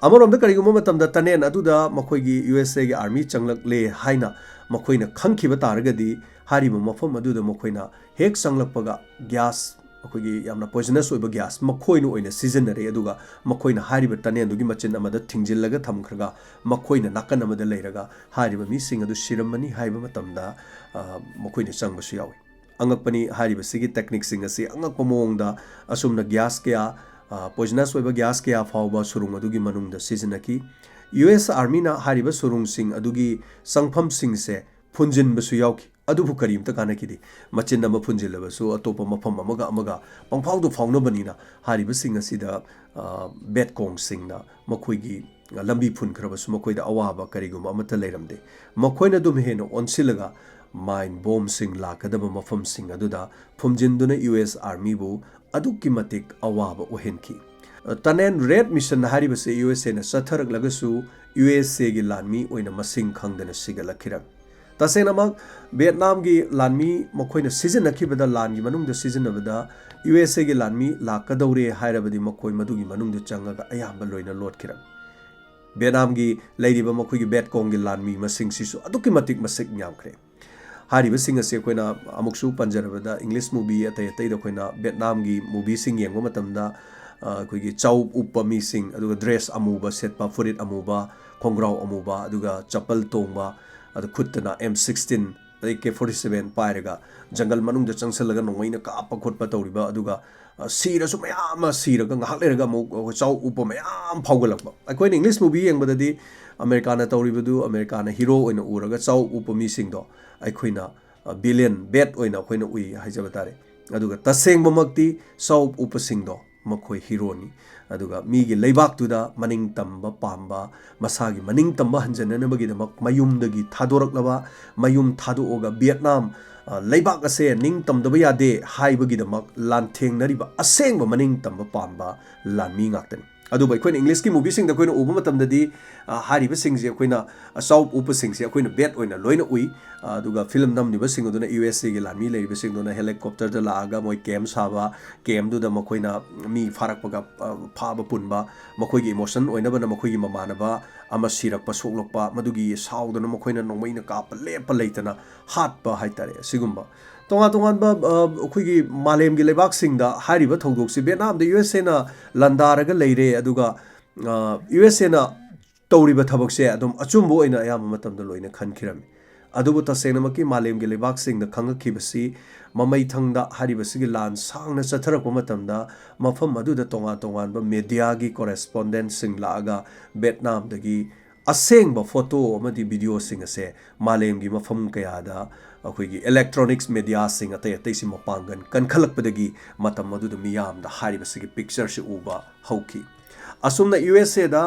ꯑꯃꯔꯣꯝꯗ ꯀꯔꯤꯒꯨꯝꯕ ꯃꯇꯝꯗ ꯇꯅꯦꯟ ꯑꯗꯨꯗ ꯃꯈꯣꯏꯒꯤ ꯌꯨ ꯑꯦꯁ ꯑꯦꯒꯤ ꯑꯥꯔꯃꯤ ꯆꯪꯂꯛꯂꯦ ꯍꯥꯏꯅ ꯃꯈꯣꯏꯅ ꯈꯪꯈꯤꯕ ꯇꯥꯔꯒꯗꯤ, ꯍꯥꯏꯔꯤꯕ ꯃꯐꯝ ꯑꯗꯨꯗ ꯃꯈꯣꯏꯅ ꯍꯦꯛ ꯆꯪꯂꯛꯄꯒ gas ꯑꯩꯈꯣꯏꯒꯤ ꯌꯥꯝꯅ poisonous ꯑꯣꯏꯕ gas ꯃꯈꯣꯏꯅ ꯑꯣꯏꯅ ꯁꯤꯖꯤꯟꯅꯔꯦ, ꯑꯗꯨꯒ ꯃꯈꯣꯏꯅ ꯍꯥꯏꯔꯤꯕ tunnelꯗꯨꯒꯤ ꯃꯆꯤꯟ ꯑꯃꯗ ꯊꯤꯡꯖꯤꯜꯂꯒ ꯊꯝꯈ꯭ꯔꯒ ꯃꯈꯣꯏꯅ ꯅꯥꯀꯟ ꯑꯃꯗ ꯂꯩꯔꯒ ꯍꯥꯏꯔꯤꯕ ꯃꯤꯁꯤꯡ ꯑꯗꯨ ꯁꯤꯔꯝꯃꯅꯤ ꯍꯥꯏꯕ ꯃꯇꯝꯗ, ꯑ, ꯃꯈꯣꯏꯅ ꯆꯪꯕꯁꯨ ꯌꯥꯎꯏ꯫ ꯑꯉꯛꯄꯅꯤ, ꯍꯥꯏꯔꯤꯕꯁꯤꯒꯤ techniqueꯁꯤꯡ ꯑꯁꯤ ꯑꯉꯛꯄ ꯃꯑꯣꯡꯗ ꯑꯁꯨꯝꯅ gas ꯀꯌꯥ, ꯑ, poisonous ꯑꯣꯏꯕ gas ꯀꯌꯥ ꯐꯥꯎꯕ ꯁꯨꯔꯨꯡ ꯑꯗꯨꯒꯤ ꯃꯅꯨꯡꯗ ꯁꯤꯖꯤꯟꯅꯈꯤ꯫ U S Armyꯅ ꯍꯥꯏꯔꯤꯕ ꯁꯨꯔꯨꯡꯁꯤꯡ ꯑꯗꯨꯒꯤ ꯆꯪꯐꯝꯁꯤꯡꯁꯦ ꯐꯨꯟꯖꯤꯟꯕꯁꯨ ꯌꯥꯎꯈꯤ꯫ ꯑꯗꯨꯕꯨ ꯀꯔꯤꯝꯇ ꯀꯥꯟꯅꯈꯤꯗꯦ꯫ ꯃꯆꯤꯟ ꯑꯃ ꯐꯨꯟꯖꯤꯜꯂꯕꯁꯨ ꯑꯇꯣꯞꯄ ꯃꯐꯝ ꯑꯃꯒ ꯑꯃꯒ ꯄꯪꯐꯥꯎꯗ ꯐꯥꯎꯅꯕꯅꯤꯅ ꯍꯥꯏꯔꯤꯕꯁꯤꯡ ꯑꯁꯤꯗ, ꯑ, ꯕꯦꯠꯀꯣꯡꯁꯤꯡꯅ ꯃꯈꯣꯏꯒꯤ ꯂꯝꯕꯤ ꯐꯨꯟꯈ꯭ꯔꯕꯁꯨ ꯃꯈꯣꯏꯗ ꯑꯋꯥꯕ ꯀꯔꯤꯒꯨꯝꯕ ꯑꯃꯠꯇ ꯂꯩꯔꯝꯗꯦ꯫ ꯃꯈꯣꯏꯅ ꯑꯗꯨꯝ ꯍꯦꯟꯅ ꯑꯣꯟꯁꯤꯜꯂꯒ mine bombꯁꯤꯡ ꯂꯥꯛꯀꯗꯕ ꯃꯐꯝꯁꯤꯡ ꯑꯗꯨꯗ ꯐꯨꯝꯖꯤꯟꯗꯨꯅ U S Armyꯕꯨ ꯑꯗꯨꯛꯀꯤ ꯃꯇꯤꯛ ꯑꯋꯥꯕ ꯑꯣꯏꯍꯟꯈꯤ꯫ Tunnel Rat Mission ꯍꯥꯏꯔꯤꯕꯁꯤ U S Aꯅ ꯆꯠꯊꯔꯛꯂꯒꯁꯨ U S Aꯒꯤ ꯂꯥꯟꯃꯤ ꯑꯣꯏꯅ ꯃꯁꯤꯡ ꯈꯪꯗꯅ ꯁꯤꯒꯠꯂꯛꯈꯤꯔꯝꯃꯤ꯫ ꯇꯁꯦꯡꯅꯃꯛ ꯚꯤꯌꯦꯠꯅꯥꯝꯒꯤ ꯂꯥꯟꯃꯤ ꯃꯈꯣꯏꯅ ꯁꯤꯖꯤꯟꯅꯈꯤꯕꯗ, ꯂꯥꯟꯒꯤ ꯃꯅꯨꯡꯗ ꯁꯤꯖꯤꯟꯅꯕꯗ U S Aꯒꯤ ꯂꯥꯟꯃꯤ ꯂꯥꯛꯀꯗꯧꯔꯦ ꯍꯥꯏꯔꯕꯗꯤ ꯃꯈꯣꯏ ꯃꯗꯨꯒꯤ ꯃꯅꯨꯡꯗ ꯆꯪꯉꯒ ꯑꯌꯥꯝꯕ ꯂꯣꯏꯅ ꯂꯣꯠꯈꯤꯔꯝꯃꯤ꯫ ꯚꯤꯌꯦꯠꯅꯥꯝꯒꯤ ꯂꯩꯔꯤꯕ ꯃꯈꯣꯏꯒꯤ ꯕꯦꯠꯀꯣꯡꯒꯤ ꯂꯥꯟꯃꯤ ꯃꯁꯤꯡꯁꯤꯁꯨ ꯑꯗꯨꯛꯀꯤ ꯃꯇꯤꯛ ꯃꯁꯤꯡ ꯌꯥꯝꯈ꯭ꯔꯦ꯫ ꯍꯥꯏꯔꯤꯕꯁꯤꯡ ꯑꯁꯤ ꯑꯩꯈꯣꯏꯅ ꯑꯃꯨꯛꯁꯨ ꯄꯟꯖꯔꯕꯗ English movie ꯑꯇꯩ ꯑꯇꯩꯗ ꯑꯩꯈꯣꯏꯅ ꯚꯤꯌꯦꯠꯅꯥꯝꯒꯤ movieꯁꯤꯡ ꯌꯦꯡꯕ ꯃꯇꯝꯗ, ꯑ, ꯑꯩꯈꯣꯏꯒꯤ ꯆꯥꯎ ꯎꯞꯄ ꯃꯤꯁꯤꯡ, ꯑꯗꯨꯒ dress ꯑꯃꯨꯕ ꯁꯦꯠꯄ, ꯐꯨꯔꯤꯠ ꯑꯃꯨꯕ, ꯈꯣꯡꯒ꯭ꯔꯥꯎ ꯑꯃꯨꯕ, ꯑꯗꯨꯒ ꯆꯄꯜ ꯇꯣꯡꯕ, ꯑꯗꯨ ꯈꯨꯠꯇꯅ M sixteen ꯑꯗꯩ K forty seven ꯄꯥꯏꯔꯒ ꯖꯪꯒꯜ ꯃꯅꯨꯡꯗ ꯆꯪꯁꯤꯜꯂꯒ ꯅꯣꯡꯃꯩꯅ ꯀꯥꯞꯄ ꯈꯣꯠꯄ ꯇꯧꯔꯤꯕ, ꯑꯗꯨꯒ, ꯑ, ꯁꯤꯔꯁꯨ ꯃꯌꯥꯝ ꯑꯃ ꯁꯤꯔꯒ ꯉꯥꯏꯍꯥꯛ ꯂꯩꯔꯒ ꯑꯃꯨꯛ ꯆꯥꯎ ꯎꯞꯄ ꯃꯌꯥꯝ ꯐꯥꯎꯒꯠꯂꯛꯄ꯫ ꯑꯩꯈꯣꯏꯅ English movie ꯌꯦꯡꯕꯗꯗꯤ ꯑꯃꯦꯔꯤꯀꯥꯅ ꯇꯧꯔꯤꯕꯗꯨ, ꯑꯃꯦꯔꯤꯀꯥꯅ hero ꯑꯣꯏꯅ ꯎꯔꯒ ꯆꯥꯎ ꯎꯞꯄ ꯃꯤꯁꯤꯡꯗꯣ ꯑꯩꯈꯣꯏꯅ, ꯑ, villain, bad ꯑꯣꯏꯅ ꯑꯩꯈꯣꯏꯅ ꯎꯏ ꯍꯥꯏꯖꯕ ꯇꯥꯔꯦ꯫ ꯑꯗꯨꯒ ꯇꯁꯦꯡꯕꯃꯛꯇꯤ ꯆꯥꯎ ꯎꯞꯄꯁꯤꯡꯗꯣ ꯃꯈꯣꯏ heroꯅꯤ꯫ ꯑꯗꯨꯒ ꯃꯤꯒꯤ ꯂꯩꯕꯥꯛꯇꯨꯗ ꯃꯅꯤꯡ ꯇꯝꯕ ꯄꯥꯝꯕ, ꯃꯁꯥꯒꯤ ꯃꯅꯤꯡ ꯇꯝꯕ ꯍꯟꯖꯤꯟꯅꯅꯕꯒꯤꯗꯃꯛ ꯃꯌꯨꯝꯗꯒꯤ ꯊꯥꯗꯣꯔꯛꯂꯕ, ꯃꯌꯨꯝ ꯊꯥꯗꯣꯛꯑꯒ ꯚꯤꯌꯦꯠꯅꯥꯝ, ꯑ, ꯂꯩꯕꯥꯛ ꯑꯁꯦ ꯅꯤꯡ ꯇꯝꯗꯕ ꯌꯥꯗꯦ ꯍꯥꯏꯕꯒꯤꯗꯃꯛ ꯂꯥꯟꯊꯦꯡꯅꯔꯤꯕ ꯑꯁꯦꯡꯕ ꯃꯅꯤꯡ ꯇꯝꯕ ꯄꯥꯝꯕ ꯂꯥꯟꯃꯤ ꯉꯥꯛꯇꯅꯤ꯫ ꯑꯗꯨꯕꯨ ꯑꯩꯈꯣꯏꯅ Englishꯀꯤ movieꯁꯤꯡꯗ ꯑꯩꯈꯣꯏꯅ ꯎꯕ ꯃꯇꯝꯗꯗꯤ, ꯑ, ꯍꯥꯏꯔꯤꯕꯁꯤꯡꯁꯦ ꯑꯩꯈꯣꯏꯅ, ꯑ, ꯆꯥꯎ ꯎꯞꯄꯁꯤꯡꯁꯦ ꯑꯩꯈꯣꯏꯅ bad ꯑꯣꯏꯅ ꯂꯣꯏꯅ ꯎꯏ꯫ ꯑ, ꯑꯗꯨꯒ film ꯅꯝꯂꯤꯕꯁꯤꯡ ꯑꯗꯨꯅ U S Aꯒꯤ ꯂꯥꯟꯃꯤ ꯂꯩꯔꯤꯕꯁꯤꯡꯗꯨꯅ helicopterꯗ ꯂꯥꯛꯑꯒ ꯃꯣꯏ camp ꯁꯥꯕ, campꯗꯨꯗ ꯃꯈꯣꯏꯅ ꯃꯤ ꯐꯥꯔꯛꯄꯒ, ꯑ, ꯐꯥꯕ ꯄꯨꯟꯕ, ꯃꯈꯣꯏꯒꯤ emotion ꯑꯣꯏꯅꯕꯅ ꯃꯈꯣꯏꯒꯤ ꯃꯃꯥꯟꯅꯕ ꯑꯃ ꯁꯤꯔꯛꯄ, ꯁꯣꯛꯂꯛꯄ, ꯃꯗꯨꯒꯤ ꯁꯥꯎꯗꯅ ꯃꯈꯣꯏꯅ ꯅꯣꯡꯃꯩꯅ ꯀꯥꯞꯄ ꯂꯦꯞꯄ ꯂꯩꯇꯅ ꯍꯥꯠꯄ ꯍꯥꯏꯇꯥꯔꯦ꯫ ꯑꯁꯤꯒꯨꯝꯕ ꯇꯣꯉꯥꯟ ꯇꯣꯉꯥꯟꯕ ꯑ, ꯑꯩꯈꯣꯏꯒꯤ ꯃꯥꯂꯦꯝꯒꯤ ꯂꯩꯕꯥꯛꯁꯤꯡꯗ ꯍꯥꯏꯔꯤꯕ ꯊꯧꯗꯣꯛꯁꯤ ꯚꯤꯌꯦꯠꯅꯥꯝꯗ ꯌꯨ ꯑꯦꯁ ꯑꯦꯅ ꯂꯥꯟꯗꯥꯔꯒ ꯂꯩꯔꯦ, ꯑꯗꯨꯒ ꯌꯨ ꯑꯦꯁ ꯑꯦꯅ ꯇꯧꯔꯤꯕ ꯊꯕꯛꯁꯦ ꯑꯗꯨꯝ ꯑꯆꯨꯝꯕ ꯑꯣꯏꯅ ꯑꯌꯥꯝꯕ ꯃꯇꯝꯗ ꯂꯣꯏꯅ ꯈꯟꯈꯤꯔꯝꯃꯤ꯫ ꯑꯗꯨꯕꯨ ꯇꯁꯦꯡꯅꯃꯛꯀꯤ ꯃꯥꯂꯦꯝꯒꯤ ꯂꯩꯕꯥꯛꯁꯤꯡꯗ ꯈꯪꯉꯛꯈꯤꯕꯁꯤ ꯃꯃꯩꯊꯪꯗ ꯍꯥꯏꯔꯤꯕꯁꯤꯒꯤ ꯂꯥꯟ ꯁꯥꯡꯅ ꯆꯠꯊꯔꯛꯄ ꯃꯇꯝꯗ ꯃꯐꯝ ꯑꯗꯨꯗ ꯇꯣꯉꯥꯟ ꯇꯣꯉꯥꯟꯕ ꯃꯦꯗꯤꯌꯥꯒꯤ ꯀꯣꯔꯦꯁꯄꯣꯟꯗꯦꯟꯁꯤꯡ ꯂꯥꯛꯑꯒ ꯚꯤꯌꯦꯠꯅꯥꯝꯗꯒꯤ ꯑꯁꯦꯡꯕ ꯐꯣꯇꯣ ꯑꯃꯗꯤ ꯚꯤꯗꯤꯑꯣꯁꯤꯡ ꯑꯁꯦ ꯃꯥꯂꯦꯝꯒꯤ ꯃꯐꯝ ꯀꯌꯥꯗ ꯑꯩꯈꯣꯏꯒꯤ ꯏꯂꯦꯛꯇ꯭ꯔꯣꯅꯤꯛꯁ ꯃꯦꯗꯤꯌꯥꯁꯤꯡ ꯑꯇꯩ ꯑꯇꯩꯁꯤ ꯃꯄꯥꯡꯒꯜ ꯀꯟꯈꯠꯂꯛꯄꯗꯒꯤ ꯃꯇꯝ ꯑꯗꯨꯗ ꯃꯤꯌꯥꯝꯗ ꯍꯥꯏꯔꯤꯕꯁꯤꯒꯤ ꯄꯤꯛꯆꯔꯁꯤ ꯎꯕ ꯍꯧꯈꯤ꯫ ꯑꯁꯨꯝꯅ ꯌꯨ ꯑꯦꯁ ꯑꯦꯗ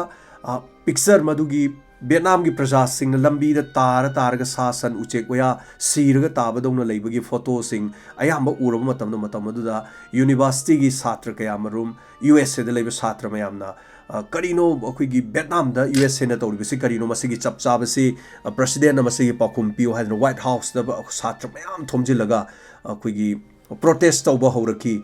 ꯄꯤꯛꯆꯔ ꯃꯗꯨꯒꯤ ꯚꯤꯌꯦꯠꯅꯥꯝꯒꯤ ꯄ꯭ꯔꯖꯥꯁꯤꯡꯅ ꯂꯝꯕꯤꯗ ꯇꯥꯔ ꯇꯥꯔꯒ ꯁꯥ ꯁꯟ ꯎꯆꯦꯛ ꯋꯥꯌꯥ ꯁꯤꯔꯒ ꯇꯥꯕꯗꯧꯅ ꯂꯩꯕꯒꯤ ꯐꯣꯇꯣꯁꯤꯡ ꯑꯌꯥꯝꯕ ꯎꯔꯕ ꯃꯇꯝꯗ, ꯃꯇꯝ ꯑꯗꯨꯗ ꯌꯨꯅꯤꯚꯔꯁꯤꯇꯤꯒꯤ ꯁꯥꯇ꯭ꯔ ꯀꯌꯥꯃꯔꯨꯝ ꯌꯨ ꯑꯦꯁ ꯑꯦꯗ ꯂꯩꯕ ꯁꯥꯇ꯭ꯔ ꯃꯌꯥꯝꯅ ꯑ, ꯀꯔꯤꯅꯣ ꯑꯩꯈꯣꯏꯒꯤ ꯚꯤꯌꯦꯠꯅꯥꯝꯗ ꯌꯨ ꯑꯦꯁ ꯑꯦꯅ ꯇꯧꯔꯤꯕꯁꯤ ꯀꯔꯤꯅꯣ, ꯃꯁꯤꯒꯤ ꯆꯞ ꯆꯥꯕꯁꯤ, ꯑ, ꯄ꯭ꯔꯁꯤꯗꯦꯟꯅ ꯃꯁꯤꯒꯤ ꯄꯥꯎꯈꯨꯝ ꯄꯤꯌꯨ ꯍꯥꯏꯗꯅ ꯋꯥꯏꯠ ꯍꯥꯎꯁꯇ ꯁꯥꯇ꯭ꯔ ꯃꯌꯥꯝ ꯊꯣꯝꯖꯤꯜꯂꯒ ꯑꯩꯈꯣꯏꯒꯤ ꯄ꯭ꯔꯣꯇꯦꯁ ꯇꯧꯕ ꯍꯧꯔꯛꯈꯤ꯫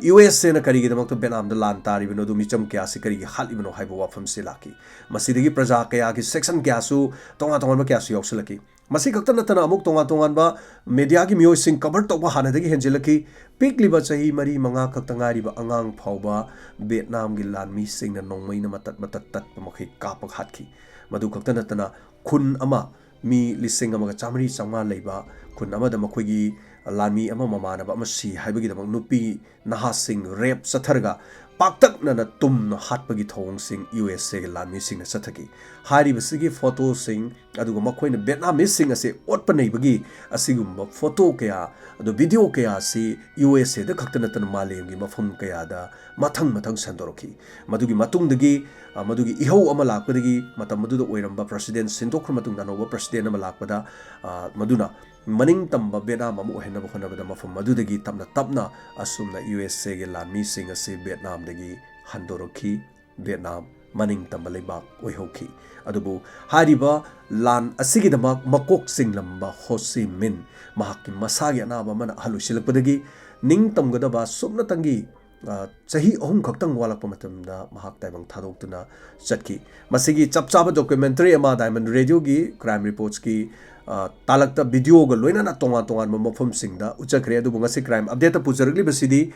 ꯌꯨ ꯑꯦꯁ ꯑꯦꯅ ꯀꯔꯤꯒꯤꯗꯃꯛꯇ ꯚꯤꯌꯦꯠꯅꯥꯝꯗ ꯂꯥꯟ ꯇꯥꯔꯤꯕꯅꯣ, ꯑꯗꯨ ꯃꯤꯆꯝ ꯀꯌꯥꯁꯤ ꯀꯔꯤꯒꯤ ꯍꯥꯠꯂꯤꯕꯅꯣ ꯍꯥꯏꯕ ꯋꯥꯐꯝꯁꯤ ꯂꯥꯛꯈꯤ꯫ ꯃꯁꯤꯗꯒꯤ ꯄ꯭ꯔꯖꯥ ꯀꯌꯥꯒꯤ ꯁꯦꯛꯁꯟ ꯀꯌꯥꯁꯨ, ꯇꯣꯉꯥꯟ ꯇꯣꯉꯥꯟꯕ ꯀꯌꯥꯁꯨ ꯌꯥꯎꯁꯤꯜꯂꯛꯈꯤ꯫ ꯃꯁꯤ ꯈꯛꯇ ꯅꯠꯇꯅ ꯑꯃꯨꯛ ꯇꯣꯉꯥꯟ ꯇꯣꯉꯥꯟꯕ ꯃꯦꯗꯤꯌꯥꯒꯤ ꯃꯤꯑꯣꯏꯁꯤꯡ ꯀꯚꯔ ꯇꯧꯕ ꯍꯥꯟꯅꯗꯒꯤ ꯍꯦꯟꯖꯤꯜꯂꯛꯈꯤ꯫ ꯄꯤꯛꯂꯤꯕ ꯆꯍꯤ ꯃꯔꯤ ꯃꯉꯥ ꯈꯛꯇ ꯉꯥꯏꯔꯤꯕ ꯑꯉꯥꯡ ꯐꯥꯎꯕ ꯚꯤꯌꯦꯠꯅꯥꯝꯒꯤ ꯂꯥꯟꯃꯤꯁꯤꯡꯅ ꯅꯣꯡꯃꯩꯅ ꯃꯇꯠ ꯃꯇꯠ ꯇꯠꯄ ꯃꯈꯩ ꯀꯥꯞꯄ ꯍꯥꯠꯈꯤ꯫ ꯃꯗꯨ ꯈꯛꯇ ꯅꯠꯇꯅ ꯈꯨꯟ ꯑꯃ, ꯃꯤ ꯂꯤꯁꯤꯡ ꯑꯃꯒ ꯆꯥꯃꯔꯤ ꯆꯥꯝꯃꯉꯥ ꯂꯩꯕ ꯈꯨꯟ ꯑꯃꯗ ꯃꯈꯣꯏꯒꯤ ꯂꯥꯟꯃꯤ ꯑꯃ ꯃꯃꯥꯟꯅꯕ ꯑꯃ ꯁꯤ ꯍꯥꯏꯕꯒꯤꯗꯃꯛ ꯅꯨꯄꯤ ꯅꯍꯥꯁꯤꯡ ꯔꯦꯞ ꯆꯠꯊꯔꯒ ꯄꯥꯛꯇꯛꯅꯅ ꯇꯨꯝꯅ ꯍꯥꯠꯄꯒꯤ ꯊꯧꯑꯣꯡꯁꯤꯡ ꯌꯨ ꯑꯦꯁ ꯑꯦꯒꯤ ꯂꯥꯟꯃꯤꯁꯤꯡꯅ ꯆꯠꯊꯈꯤ꯫ ꯍꯥꯏꯔꯤꯕꯁꯤꯒꯤ ꯐꯣꯇꯣꯁꯤꯡ, ꯑꯗꯨꯒ ꯃꯈꯣꯏꯅ ꯚꯤꯌꯦꯠꯅꯥꯃꯤꯁꯁꯤꯡ ꯑꯁꯤ ꯑꯣꯠꯄ ꯅꯩꯕꯒꯤ ꯑꯁꯤꯒꯨꯝꯕ ꯐꯣꯇꯣ ꯀꯌꯥ, ꯑꯗꯨ ꯚꯤꯗꯤꯑꯣ ꯀꯌꯥ ꯑꯁꯤ ꯌꯨ ꯑꯦꯁ ꯑꯦꯗ ꯈꯛꯇ ꯅꯠꯇꯅ ꯃꯥꯂꯦꯝꯒꯤ ꯃꯐꯝ ꯀꯌꯥꯗ ꯃꯊꯪ ꯃꯊꯪ ꯁꯟꯗꯣꯔꯛꯈꯤ꯫ ꯃꯗꯨꯒꯤ ꯃꯇꯨꯡꯗꯒꯤ, ꯑ, ꯃꯗꯨꯒꯤ ꯏꯍꯧ ꯑꯃ ꯂꯥꯛꯄꯗꯒꯤ, ꯃꯇꯝ ꯑꯗꯨꯗ ꯑꯣꯏꯔꯝꯕ ꯄ꯭ꯔꯁꯤꯗꯦꯟ ꯁꯤꯟꯗꯣꯛꯈ꯭ꯔ ꯃꯇꯨꯡꯗ ꯑꯅꯧꯕ ꯄ꯭ꯔꯁꯤꯗꯦꯟ ꯑꯃ ꯂꯥꯛꯄꯗ, ꯑ, ꯃꯗꯨꯅ ꯃꯅꯤꯡ ꯇꯝꯕ ꯚꯤꯌꯦꯠꯅꯥꯝ ꯑꯃ ꯑꯣꯏꯍꯟꯅꯕ ꯍꯣꯠꯅꯕꯗ ꯃꯐꯝ ꯑꯗꯨꯗꯒꯤ ꯇꯞꯅ ꯇꯞꯅ ꯑꯁꯨꯝꯅ ꯌꯨ ꯑꯦꯁ ꯑꯦꯒꯤ ꯂꯥꯟꯃꯤꯁꯤꯡ ꯑꯁꯤ ꯚꯤꯌꯦꯠꯅꯥꯝꯗꯒꯤ ꯍꯟꯗꯣꯔꯛꯈꯤ꯫ ꯚꯤꯌꯦꯠꯅꯥꯝ ꯃꯅꯤꯡ ꯇꯝꯕ ꯂꯩꯕꯥꯛ ꯑꯣꯏꯍꯧꯈꯤ꯫ ꯑꯗꯨꯕꯨ ꯍꯥꯏꯔꯤꯕ ꯂꯥꯟ ꯑꯁꯤꯒꯤꯗꯃꯛ ꯃꯀꯣꯛ ꯆꯤꯡꯂꯝꯕ ꯍꯣ ꯆꯤ ꯃꯤꯟ, ꯃꯍꯥꯛꯀꯤ ꯃꯁꯥꯒꯤ ꯑꯅꯥꯕ ꯑꯃꯅ ꯑꯍꯜ ꯑꯣꯏꯁꯤꯜꯂꯛꯄꯗꯒꯤ ꯅꯤꯡꯇꯝꯒꯗꯕ ꯁꯨꯞꯅꯇꯪꯒꯤ ꯑ, ꯆꯍꯤ ꯑꯍꯨꯝ ꯈꯛꯇꯪ ꯋꯥꯠꯂꯛꯄ ꯃꯇꯝꯗ ꯃꯍꯥꯛ ꯇꯥꯏꯕꯪ ꯊꯥꯗꯣꯛꯇꯨꯅ ꯆꯠꯈꯤ꯫ ꯃꯁꯤꯒꯤ ꯆꯞ ꯆꯥꯕ documentary ꯑꯃ Diamond Radio ꯒꯤ Crime Reports ꯀꯤ, ꯑ, ꯇꯥꯂꯛꯇ video ꯒ ꯂꯣꯏꯅꯅ ꯇꯣꯉꯥꯟ ꯇꯣꯉꯥꯟꯕ ꯃꯐꯝꯁꯤꯡꯗ ꯎꯠꯆꯈ꯭ꯔꯦ꯫ ꯑꯗꯨꯕꯨ ꯉꯁꯤ Crime Update ꯇ ꯄꯨꯖꯔꯛꯂꯤꯕꯁꯤꯗꯤ,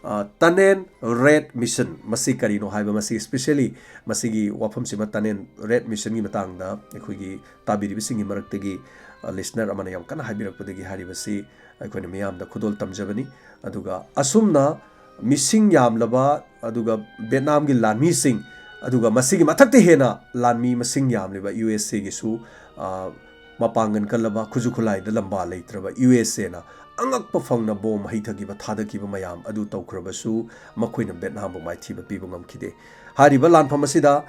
ꯑ, Tenen Red Mission꯫ ꯃꯁꯤ ꯀꯔꯤꯅꯣ ꯍꯥꯏꯕ, ꯃꯁꯤ specially ꯃꯁꯤꯒꯤ ꯋꯥꯐꯝꯁꯤꯃ, Tenen Red Mission ꯒꯤ ꯃꯇꯥꯡꯗ ꯑꯩꯈꯣꯏꯒꯤ ꯇꯥꯕꯤꯔꯤꯕꯁꯤꯡꯒꯤ ꯃꯔꯛꯇꯒꯤ, ꯑ, listener ꯑꯃꯅ ꯌꯥꯝ ꯀꯟꯅ ꯍꯥꯏꯕꯤꯔꯛꯄꯗꯒꯤ ꯍꯥꯏꯔꯤꯕꯁꯤ ꯑꯩꯈꯣꯏꯅ ꯃꯤꯌꯥꯝꯗ ꯈꯨꯗꯣꯜ ꯇꯝꯖꯕꯅꯤ꯫ ꯑꯗꯨꯒ ꯑꯁꯨꯝꯅ ꯃꯤꯁꯤꯡ ꯌꯥꯝꯂꯕ, ꯑꯗꯨꯒ ꯚꯦꯠꯅꯥꯝꯒꯤ ꯂꯥꯟꯃꯤꯁꯤꯡ, ꯑꯗꯨꯒ ꯃꯁꯤꯒꯤ ꯃꯊꯛꯇ ꯍꯦꯟꯅ ꯂꯥꯟꯃꯤ ꯃꯁꯤꯡ ꯌꯥꯝꯂꯤꯕ ꯌꯨ ꯑꯦꯁ ꯑꯦꯒꯤꯁꯨ, ꯑ, ꯃꯄꯥꯡꯒꯜ ꯀꯜꯂꯕ, ꯈꯨꯠꯁꯨ ꯈꯨꯠꯂꯥꯏꯗ ꯂꯝꯕꯥ ꯂꯩꯇ꯭ꯔꯕ ꯌꯨ ꯑꯦꯁ ꯑꯦꯅ ꯑꯉꯛꯄ ꯐꯪꯅ ꯕꯣꯝ ꯍꯩꯊꯈꯤꯕ, ꯊꯥꯗꯈꯤꯕ ꯃꯌꯥꯝ ꯑꯗꯨ ꯇꯧꯈ꯭ꯔꯕꯁꯨ ꯃꯈꯣꯏꯅ ꯚꯦꯠꯅꯥꯝꯕꯨ ꯃꯥꯏꯊꯤꯕ ꯄꯤꯕ ꯉꯝꯈꯤꯗꯦ꯫ ꯍꯥꯏꯔꯤꯕ ꯂꯥꯟꯐꯝ ꯑꯁꯤꯗ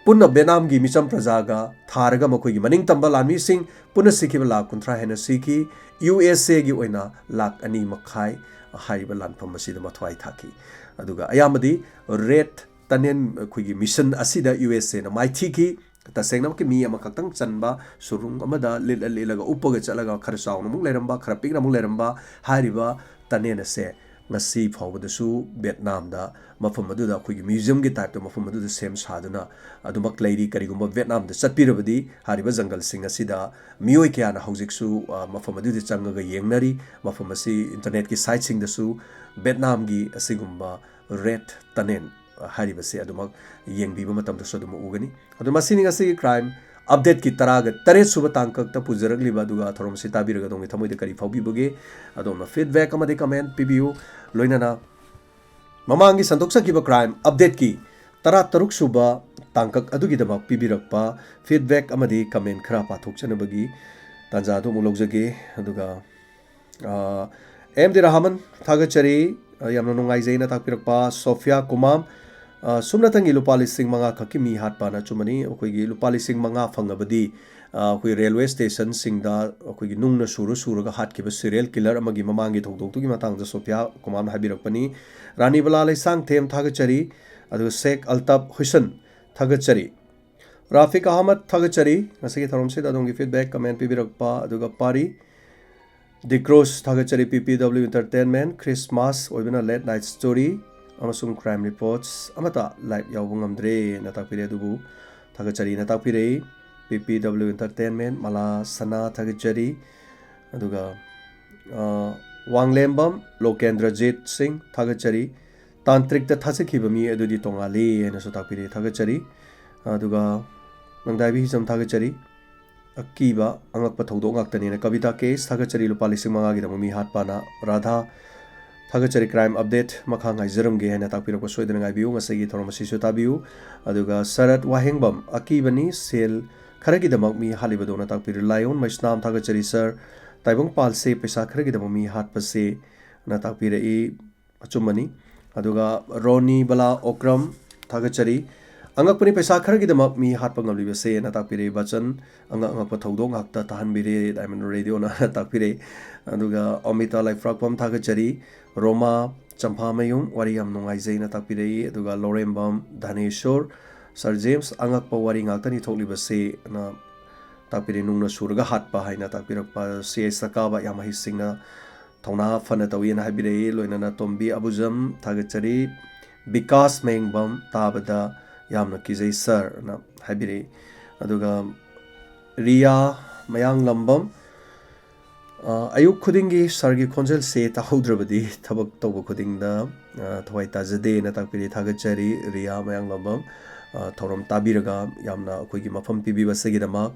ꯄꯨꯟꯅ ꯚꯦꯠꯅꯥꯝꯒꯤ ꯃꯤꯆꯝ ꯄ꯭ꯔꯖꯥꯒ ꯊꯥꯔꯒ ꯃꯈꯣꯏꯒꯤ ꯃꯅꯤꯡ ꯇꯝꯕ ꯂꯥꯟꯃꯤꯁꯤꯡ ꯄꯨꯟꯅ ꯁꯤꯈꯤꯕ ꯂꯥꯈ ꯀꯨꯟꯊ꯭ꯔꯥ ꯍꯦꯟꯅ ꯁꯤꯈꯤ꯫ ꯌꯨ ꯑꯦꯁ ꯑꯦꯒꯤ ꯑꯣꯏꯅ ꯂꯥꯈ ꯑꯅꯤ ꯃꯈꯥꯏ ꯍꯥꯏꯔꯤꯕ ꯂꯥꯟꯐꯝ ꯑꯁꯤꯗ ꯃꯊ꯭ꯋꯥꯏ ꯊꯥꯈꯤ꯫ ꯑꯗꯨꯒ ꯑꯌꯥꯝꯕꯗꯤ ꯔꯦꯗ ꯇꯅꯦꯜ ꯑꯩꯈꯣꯏꯒꯤ ꯃꯤꯁꯟ ꯑꯁꯤꯗ ꯌꯨ ꯑꯦꯁ ꯑꯦꯅ ꯃꯥꯏꯊꯤꯈꯤ꯫ ꯇꯁꯦꯡꯅꯃꯛꯀꯤ ꯃꯤ ꯑꯃꯈꯛꯇꯪ ꯆꯟꯕ ꯁꯨꯔꯨꯡ ꯑꯃꯗ ꯂꯤꯠꯂ ꯂꯤꯠꯂꯒ, ꯎꯞꯄꯒ ꯆꯠꯂꯒ, ꯈꯔ ꯆꯥꯎꯅ ꯑꯃꯨꯛ ꯂꯩꯔꯝꯕ, ꯈꯔ ꯄꯤꯛꯅ ꯑꯃꯨꯛ ꯂꯩꯔꯝꯕ ꯍꯥꯏꯔꯤꯕ ꯇꯅꯦꯜ ꯑꯁꯦ ꯉꯁꯤ ꯐꯥꯎꯕꯗꯁꯨ ꯚꯦꯠꯅꯥꯝꯗ ꯃꯐꯝ ꯑꯗꯨꯗ ꯑꯩꯈꯣꯏꯒꯤ museum ꯒꯤ type ꯇ ꯃꯐꯝ ꯑꯗꯨꯗ ꯁꯦꯝ ꯁꯥꯗꯨꯅ ꯑꯗꯨꯃꯛ ꯂꯩꯔꯤ꯫ ꯀꯔꯤꯒꯨꯝꯕ ꯚꯦꯠꯅꯥꯝꯗ ꯆꯠꯄꯤꯔꯕꯗꯤ ꯍꯥꯏꯔꯤꯕ ꯖꯪꯒꯜꯁꯤꯡ ꯑꯁꯤꯗ ꯃꯤꯑꯣꯏ ꯀꯌꯥꯅ ꯍꯧꯖꯤꯛꯁꯨ, ꯑ, ꯃꯐꯝ ꯑꯗꯨꯗ ꯆꯪꯉꯒ ꯌꯦꯡꯅꯔꯤ꯫ ꯃꯐꯝ ꯑꯁꯤ internet ꯀꯤ site ꯁꯤꯡꯗꯁꯨ ꯚꯦꯠꯅꯥꯝꯒꯤ ꯑꯁꯤꯒꯨꯝꯕ ꯔꯦꯗ ꯇꯅꯦꯜ ꯍꯥꯏꯔꯤꯕꯁꯤ ꯑꯗꯨꯃꯛ ꯌꯦꯡꯕꯤꯕ ꯃꯇꯝꯗꯁꯨ ꯑꯗꯨꯃꯛ ꯎꯒꯅꯤ꯫ ꯑꯗꯨ ꯃꯁꯤꯅꯤ ꯉꯁꯤꯒꯤ Crime Update ꯀꯤ ꯇꯔꯥꯒ ꯇꯔꯦꯠ ꯁꯨꯕ ꯇꯥꯡꯀꯛꯇ ꯄꯨꯖꯔꯛꯂꯤꯕ, ꯑꯗꯨꯒ ꯊꯧꯔꯝ ꯑꯁꯤ ꯇꯥꯕꯤꯔꯒ ꯑꯗꯣꯝꯒꯤ ꯊꯃꯣꯏꯗ ꯀꯔꯤ ꯐꯥꯎꯕꯤꯕꯒꯦ? ꯑꯗꯣꯝꯅ feedback ꯑꯃꯗꯤ comment ꯄꯤꯕꯤꯌꯨ꯫ ꯂꯣꯏꯅꯅ ꯃꯃꯥꯡꯒꯤ ꯁꯟꯗꯣꯛꯆꯈꯤꯕ Crime Update ꯀꯤ ꯇꯔꯥ ꯇꯔꯨꯛ ꯁꯨꯕ ꯇꯥꯡꯀꯛ ꯑꯗꯨꯒꯤꯗꯃꯛ ꯄꯤꯕꯤꯔꯛꯄ feedback ꯑꯃꯗꯤ comment ꯈꯔ ꯄꯥꯊꯣꯛꯆꯅꯕꯒꯤ ꯇꯥꯟꯖꯥ ꯑꯗꯨ ꯑꯃꯨꯛ ꯂꯧꯖꯒꯦ꯫ ꯑꯗꯨꯒ ꯑ, ꯑꯦꯝ ꯗꯤ ꯔꯍꯃꯟ, ꯊꯥꯒꯠꯆꯔꯤ꯫ ꯑ, ꯌꯥꯝꯅ ꯅꯨꯡꯉꯥꯏꯖꯩꯅ ꯇꯥꯛꯄꯤꯔꯛꯄ ꯁꯣꯐꯤꯌꯥ ꯀꯨꯃꯥꯝ꯫ ꯑ, ꯁꯨꯞꯅꯇꯪꯒꯤ ꯂꯨꯄꯥ ꯂꯤꯁꯤꯡ ꯃꯉꯥ ꯈꯛꯀꯤ ꯃꯤ ꯍꯥꯠꯄꯅ ꯑꯆꯨꯝꯕꯅꯤ꯫ ꯑꯩꯈꯣꯏꯒꯤ ꯂꯨꯄꯥ ꯂꯤꯁꯤꯡ ꯃꯉꯥ ꯐꯪꯉꯕꯗꯤ, ꯑ, ꯑꯩꯈꯣꯏ railway station ꯁꯤꯡꯗ ꯑꯩꯈꯣꯏꯒꯤ ꯅꯨꯡꯅ ꯁꯨꯔ ꯁꯨꯔꯒ ꯍꯥꯠꯈꯤꯕ serial killer ꯑꯃꯒꯤ ꯃꯃꯥꯡꯒꯤ ꯊꯧꯗꯣꯛꯇꯨꯒꯤ ꯃꯇꯥꯡꯗ ꯁꯣꯐꯤꯌꯥ ꯀꯨꯃꯥꯝꯅ ꯍꯥꯏꯕꯤꯔꯛꯄꯅꯤ꯫ ꯔꯥꯅꯤꯕꯂꯥ ꯂꯩꯁꯥꯡꯊꯦꯝ, ꯊꯥꯒꯠꯆꯔꯤ꯫ ꯑꯗꯨꯒ ꯁꯦꯈ ꯑꯜꯇꯥꯐ ꯍꯨꯁꯦꯟ, ꯊꯥꯒꯠꯆꯔꯤ꯫ ꯔꯥꯐꯤꯛ ꯑꯍꯃꯗ, ꯊꯥꯒꯠꯆꯔꯤ꯫ ꯉꯁꯤꯒꯤ ꯊꯧꯔꯝꯁꯤꯗ ꯑꯗꯣꯝꯒꯤ feedback, comment ꯄꯤꯕꯤꯔꯛꯄ ꯑꯗꯨꯒ ꯄꯥꯔꯤ꯫ ꯗꯤꯀ꯭ꯔꯣꯁ ꯊꯥꯒꯠꯆꯔꯤ꯫ ꯄꯤ ꯄꯤ ꯗꯕ꯭ꯂꯤꯎ Entertainment, Christmas ꯑꯣꯏꯕꯅ Late Night Story ꯑꯃꯁꯨꯡ Crime Reports ꯑꯃꯠꯇ live ꯌꯥꯎꯕ ꯉꯝꯗ꯭ꯔꯦꯅ ꯇꯥꯛꯄꯤꯔꯦ, ꯑꯗꯨꯕꯨ ꯊꯥꯒꯠꯆꯔꯤꯅ ꯇꯥꯛꯄꯤꯔꯛꯏ꯫ ꯄꯤ ꯄꯤ ꯗꯕ꯭ꯂꯤꯎ Entertainment, ꯃꯂꯥ ꯁꯅꯥ ꯊꯥꯒꯠꯆꯔꯤ꯫ ꯑꯗꯨꯒ, ꯑ, ꯋꯥꯡꯂꯦꯝꯕꯝ ꯂꯣꯀꯦꯟꯗ꯭ꯔꯖꯤꯠ ꯁꯤꯡ ꯊꯥꯒꯠꯆꯔꯤ꯫ ꯇꯥꯟꯇ꯭ꯔꯤꯛꯇ ꯊꯥꯖꯈꯤꯕ ꯃꯤ ꯑꯗꯨꯗꯤ ꯇꯣꯉꯥꯜꯂꯤ ꯍꯥꯏꯅꯁꯨ ꯇꯥꯛꯄꯤꯔꯛꯏ, ꯊꯥꯒꯠꯆꯔꯤ꯫ ꯑꯗꯨꯒ ꯅꯪꯗꯥꯏꯕꯤ ꯍꯤꯖꯝ ꯊꯥꯒꯠꯆꯔꯤ꯫ ꯑꯀꯤꯕ ꯑꯉꯛꯄ ꯊꯧꯗꯣꯛ ꯉꯥꯛꯇꯅꯦꯅ ꯀꯕꯤꯇꯥ ꯀꯦꯁ ꯊꯥꯒꯠꯆꯔꯤ, ꯂꯨꯄꯥ ꯂꯤꯁꯤꯡ ꯃꯉꯥꯒꯤꯗꯃꯛ ꯃꯤ ꯍꯥꯠꯄꯅ꯫ ꯔꯥꯙꯥ ꯊꯥꯒꯠꯆꯔꯤ, Crime Update ꯃꯈꯥ ꯉꯥꯏꯖꯔꯝꯒꯦ ꯍꯥꯏꯅ ꯇꯥꯛꯄꯤꯔꯛꯄ ꯁꯣꯏꯗꯅ ꯉꯥꯏꯕꯤꯌꯨ, ꯉꯁꯤꯒꯤ ꯊꯧꯔꯝ ꯑꯁꯤꯁꯨ ꯇꯥꯕꯤꯌꯨ꯫ ꯑꯗꯨꯒ ꯁꯔꯠ ꯋꯥꯍꯦꯡꯕꯝ, ꯑꯀꯤꯕꯅꯤ, ꯁꯦꯜ ꯈꯔꯒꯤꯗꯃꯛ ꯃꯤ ꯍꯥꯠꯂꯤꯕꯗꯧꯅ ꯇꯥꯛꯄꯤꯔꯤ꯫ ꯂꯥꯏꯑꯣꯟ ꯃꯩꯁꯅꯥꯝ ꯊꯥꯒꯠꯆꯔꯤ ꯁꯔ, ꯇꯥꯏꯕꯪ ꯄꯥꯜꯁꯦ ꯄꯩꯁꯥ ꯈꯔꯒꯤꯗꯃꯛ ꯃꯤ ꯍꯥꯠꯄꯁꯦ ꯅ ꯇꯥꯛꯄꯤꯔꯛꯏ꯫ ꯑꯆꯨꯝꯕꯅꯤ꯫ ꯑꯗꯨꯒ ꯔꯣꯅꯤ ꯕꯂꯥ ꯑꯣꯀ꯭ꯔꯝ ꯊꯥꯒꯠꯆꯔꯤ꯫ ꯑꯉꯛꯄꯅꯤ, ꯄꯩꯁꯥ ꯈꯔꯒꯤꯗꯃꯛ ꯃꯤ ꯍꯥꯠꯄ ꯉꯝꯂꯤꯕꯁꯦꯅ ꯇꯥꯛꯄꯤꯔꯛꯏ꯫ ꯕꯆꯟ, ꯑꯉꯛ ꯑꯉꯛꯄ ꯊꯧꯗꯣꯛ ꯉꯥꯛꯇ ꯇꯥꯍꯟꯕꯤꯔꯦ, Diamond Radio ꯅ ꯇꯥꯛꯄꯤꯔꯛꯏ꯫ ꯑꯗꯨꯒ ꯑꯃꯤꯇꯥ ꯂꯩꯐ꯭ꯔꯥꯛꯄꯝ ꯊꯥꯒꯠꯆꯔꯤ꯫ ꯔꯣꯃꯥ ꯆꯝꯐꯥꯃꯌꯨꯝ, ꯋꯥꯔꯤ ꯌꯥꯝ ꯅꯨꯡꯉꯥꯏꯖꯩꯅ ꯇꯥꯛꯄꯤꯔꯛꯏ꯫ ꯑꯗꯨꯒ ꯂꯧꯔꯦꯝꯕꯝ ꯙꯅꯦꯁꯣꯔ, ꯁꯔ ꯖꯦꯝꯁ, ꯑꯉꯛꯄ ꯋꯥꯔꯤ ꯉꯥꯛꯇꯅꯤ ꯊꯣꯛꯂꯤꯕꯁꯦꯅ ꯇꯥꯛꯄꯤꯔꯛꯏ꯫ ꯅꯨꯡꯅ ꯁꯨꯔꯒ ꯍꯥꯠꯄ ꯍꯥꯏꯅ ꯇꯥꯛꯄꯤꯔꯛꯄ, ꯁꯤ ꯑꯩꯆ ꯀꯥꯕ ꯌꯥꯝ ꯍꯩꯁꯤꯡꯅ ꯊꯧꯅꯥ ꯐꯅ ꯇꯧꯏꯅ ꯍꯥꯏꯕꯤꯔꯛꯏ꯫ ꯂꯣꯏꯅꯅ ꯇꯣꯝꯕꯤ ꯑꯕꯨꯖꯝ ꯊꯥꯒꯠꯆꯔꯤ꯫ ꯕꯤꯀꯥꯁ ꯃꯌꯦꯡꯕꯝ, ꯇꯥꯕꯗ ꯌꯥꯝꯅ ꯀꯤꯖꯩ ꯁꯔꯅ ꯍꯥꯏꯕꯤꯔꯛꯏ꯫ ꯑꯗꯨꯒ ꯔꯤꯌꯥ ꯃꯌꯥꯡꯂꯝꯕꯝ, ꯑ, ꯑꯌꯨꯛ ꯈꯨꯗꯤꯡꯒꯤ ꯁꯥꯔꯒꯤ ꯈꯣꯟꯖꯦꯜꯁꯦ ꯇꯥꯍꯧꯗ꯭ꯔꯕꯗꯤ ꯊꯕꯛ ꯇꯧꯕ ꯈꯨꯗꯤꯡꯗ, ꯑ, ꯊꯋꯥꯏ ꯇꯥꯖꯗꯦꯅ ꯇꯥꯛꯄꯤꯔꯤ꯫ ꯊꯥꯒꯠꯆꯔꯤ ꯔꯤꯌꯥ ꯃꯌꯥꯡꯂꯝꯕꯝ꯫ ꯑ, ꯊꯧꯔꯝ ꯇꯥꯕꯤꯔꯒ ꯌꯥꯝꯅ ꯑꯩꯈꯣꯏꯒꯤ ꯃꯐꯝ ꯄꯤꯕꯤꯕꯁꯤꯒꯤꯗꯃꯛ꯫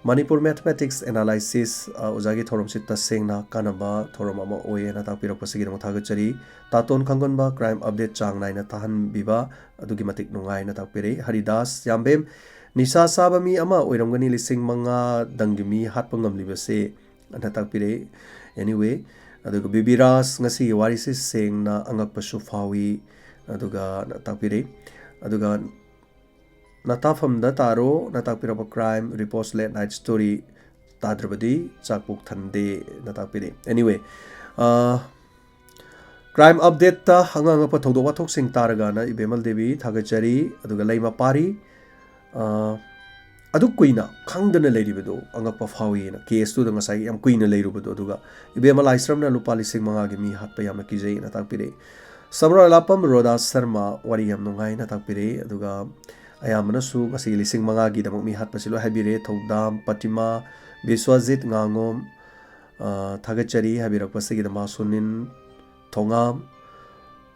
ꯃꯅꯤꯄꯨꯔ Mathematics Analysis, ꯑ, ꯑꯣꯖꯥꯒꯤ ꯊꯧꯔꯝꯁꯤ ꯇꯁꯦꯡꯅ ꯀꯥꯟꯅꯕ ꯊꯧꯔꯝ ꯑꯃ ꯑꯣꯏꯌꯦꯅ ꯇꯥꯛꯄꯤꯔꯛꯄꯁꯤꯒꯤꯗꯃꯛ ꯊꯥꯒꯠꯆꯔꯤ꯫ ꯇꯥꯇꯣꯟ ꯈꯥꯡꯒꯣꯟꯕ, Crime Update ꯆꯥꯡ ꯅꯥꯏꯅ ꯇꯥꯍꯟꯕꯤꯕ ꯑꯗꯨꯛꯀꯤ ꯃꯇꯤꯛ ꯅꯨꯡꯉꯥꯏꯅ ꯇꯥꯛꯄꯤꯔꯛꯏ꯫ ꯍꯔꯤꯗꯥꯁ ꯌꯥꯝꯕꯦꯝ, ꯅꯤꯁꯥ ꯆꯥꯕ ꯃꯤ ꯑꯃ ꯑꯣꯏꯔꯝꯒꯅꯤ ꯂꯤꯁꯤꯡ ꯃꯉꯥꯗꯪꯒꯤ ꯃꯤ ꯍꯥꯠꯄ ꯉꯝꯂꯤꯕꯁꯦ ꯑꯅ ꯇꯥꯛꯄꯤꯔꯛꯏ꯫ Anyway, ꯑꯗꯨꯒ ꯕꯤꯕꯤꯔꯥꯖ, ꯉꯁꯤꯒꯤ ꯋꯥꯔꯤꯁꯤ ꯁꯦꯡꯅ ꯑꯉꯛꯄꯁꯨ ꯐꯥꯎꯏ, ꯑꯗꯨꯒ ꯇꯥꯛꯄꯤꯔꯛꯏ꯫ ꯑꯗꯨꯒ ꯅꯇꯥꯐꯝꯗ ꯇꯥꯔꯣ ꯅ ꯇꯥꯛꯄꯤꯔꯛꯄ Crime Reports Late Night Story ꯇꯥꯗ꯭ꯔꯕꯗꯤ ꯆꯥꯛ ꯄꯨꯛ ꯊꯟꯗꯦ ꯅ ꯇꯥꯛꯄꯤꯔꯛꯏ꯫ Anyway, ꯑ, Crime Update ꯇ ꯑꯉꯛ ꯑꯉꯛꯄ ꯊꯧꯗꯣꯛ ꯋꯥꯊꯣꯛꯁꯤꯡ ꯇꯥꯔꯒꯅ ꯏꯕꯦꯝꯃꯜ ꯗꯦꯕꯤ ꯊꯥꯒꯠꯆꯔꯤ꯫ ꯑꯗꯨꯒ ꯂꯩꯃ ꯄꯥꯔꯤ, ꯑ, ꯑꯗꯨꯛ ꯀꯨꯏꯅ ꯈꯪꯗꯅ ꯂꯩꯔꯤꯕꯗꯨ ꯑꯉꯛꯄ ꯐꯥꯎꯏꯅ, ꯀꯦꯁꯇꯨꯗ ꯉꯁꯥꯏꯒꯤ ꯌꯥꯝ ꯀꯨꯏꯅ ꯂꯩꯔꯨꯕꯗꯣ꯫ ꯑꯗꯨꯒ ꯏꯕꯦꯝꯃ ꯂꯥꯏꯁ꯭ꯔꯝꯅ ꯂꯨꯄꯥ ꯂꯤꯁꯤꯡ ꯃꯉꯥꯒꯤ ꯃꯤ ꯍꯥꯠꯄ ꯌꯥꯝꯅ ꯀꯤꯖꯩꯅ ꯇꯥꯛꯄꯤꯔꯛꯏ꯫ ꯁꯝꯔꯣꯏ ꯂꯥꯄꯝ ꯔꯣꯗꯥ ꯁꯔꯃ ꯋꯥꯔꯤ ꯌꯥꯝ ꯅꯨꯡꯉꯥꯏꯅ ꯇꯥꯛꯄꯤꯔꯛꯏ꯫ ꯑꯗꯨꯒ ꯑꯌꯥꯝꯕꯅꯁꯨ ꯉꯁꯤꯒꯤ ꯂꯤꯁꯤꯡ ꯃꯉꯥꯒꯤꯗꯃꯛ ꯃꯤ ꯍꯥꯠꯄꯁꯤ ꯂꯣꯏ ꯍꯥꯏꯕꯤꯔꯦ꯫ ꯊꯧꯗꯥꯝ ꯄꯇꯤꯃꯥ, ꯕꯤꯁ꯭ꯋꯖꯤꯠ ꯉꯥꯉꯣꯝ, ꯑ, ꯊꯥꯒꯠꯆꯔꯤ ꯍꯥꯏꯕꯤꯔꯛꯄꯁꯤꯒꯤꯗꯃꯛ꯫ ꯁꯨꯅꯤꯟ ꯊꯣꯉꯥꯝ,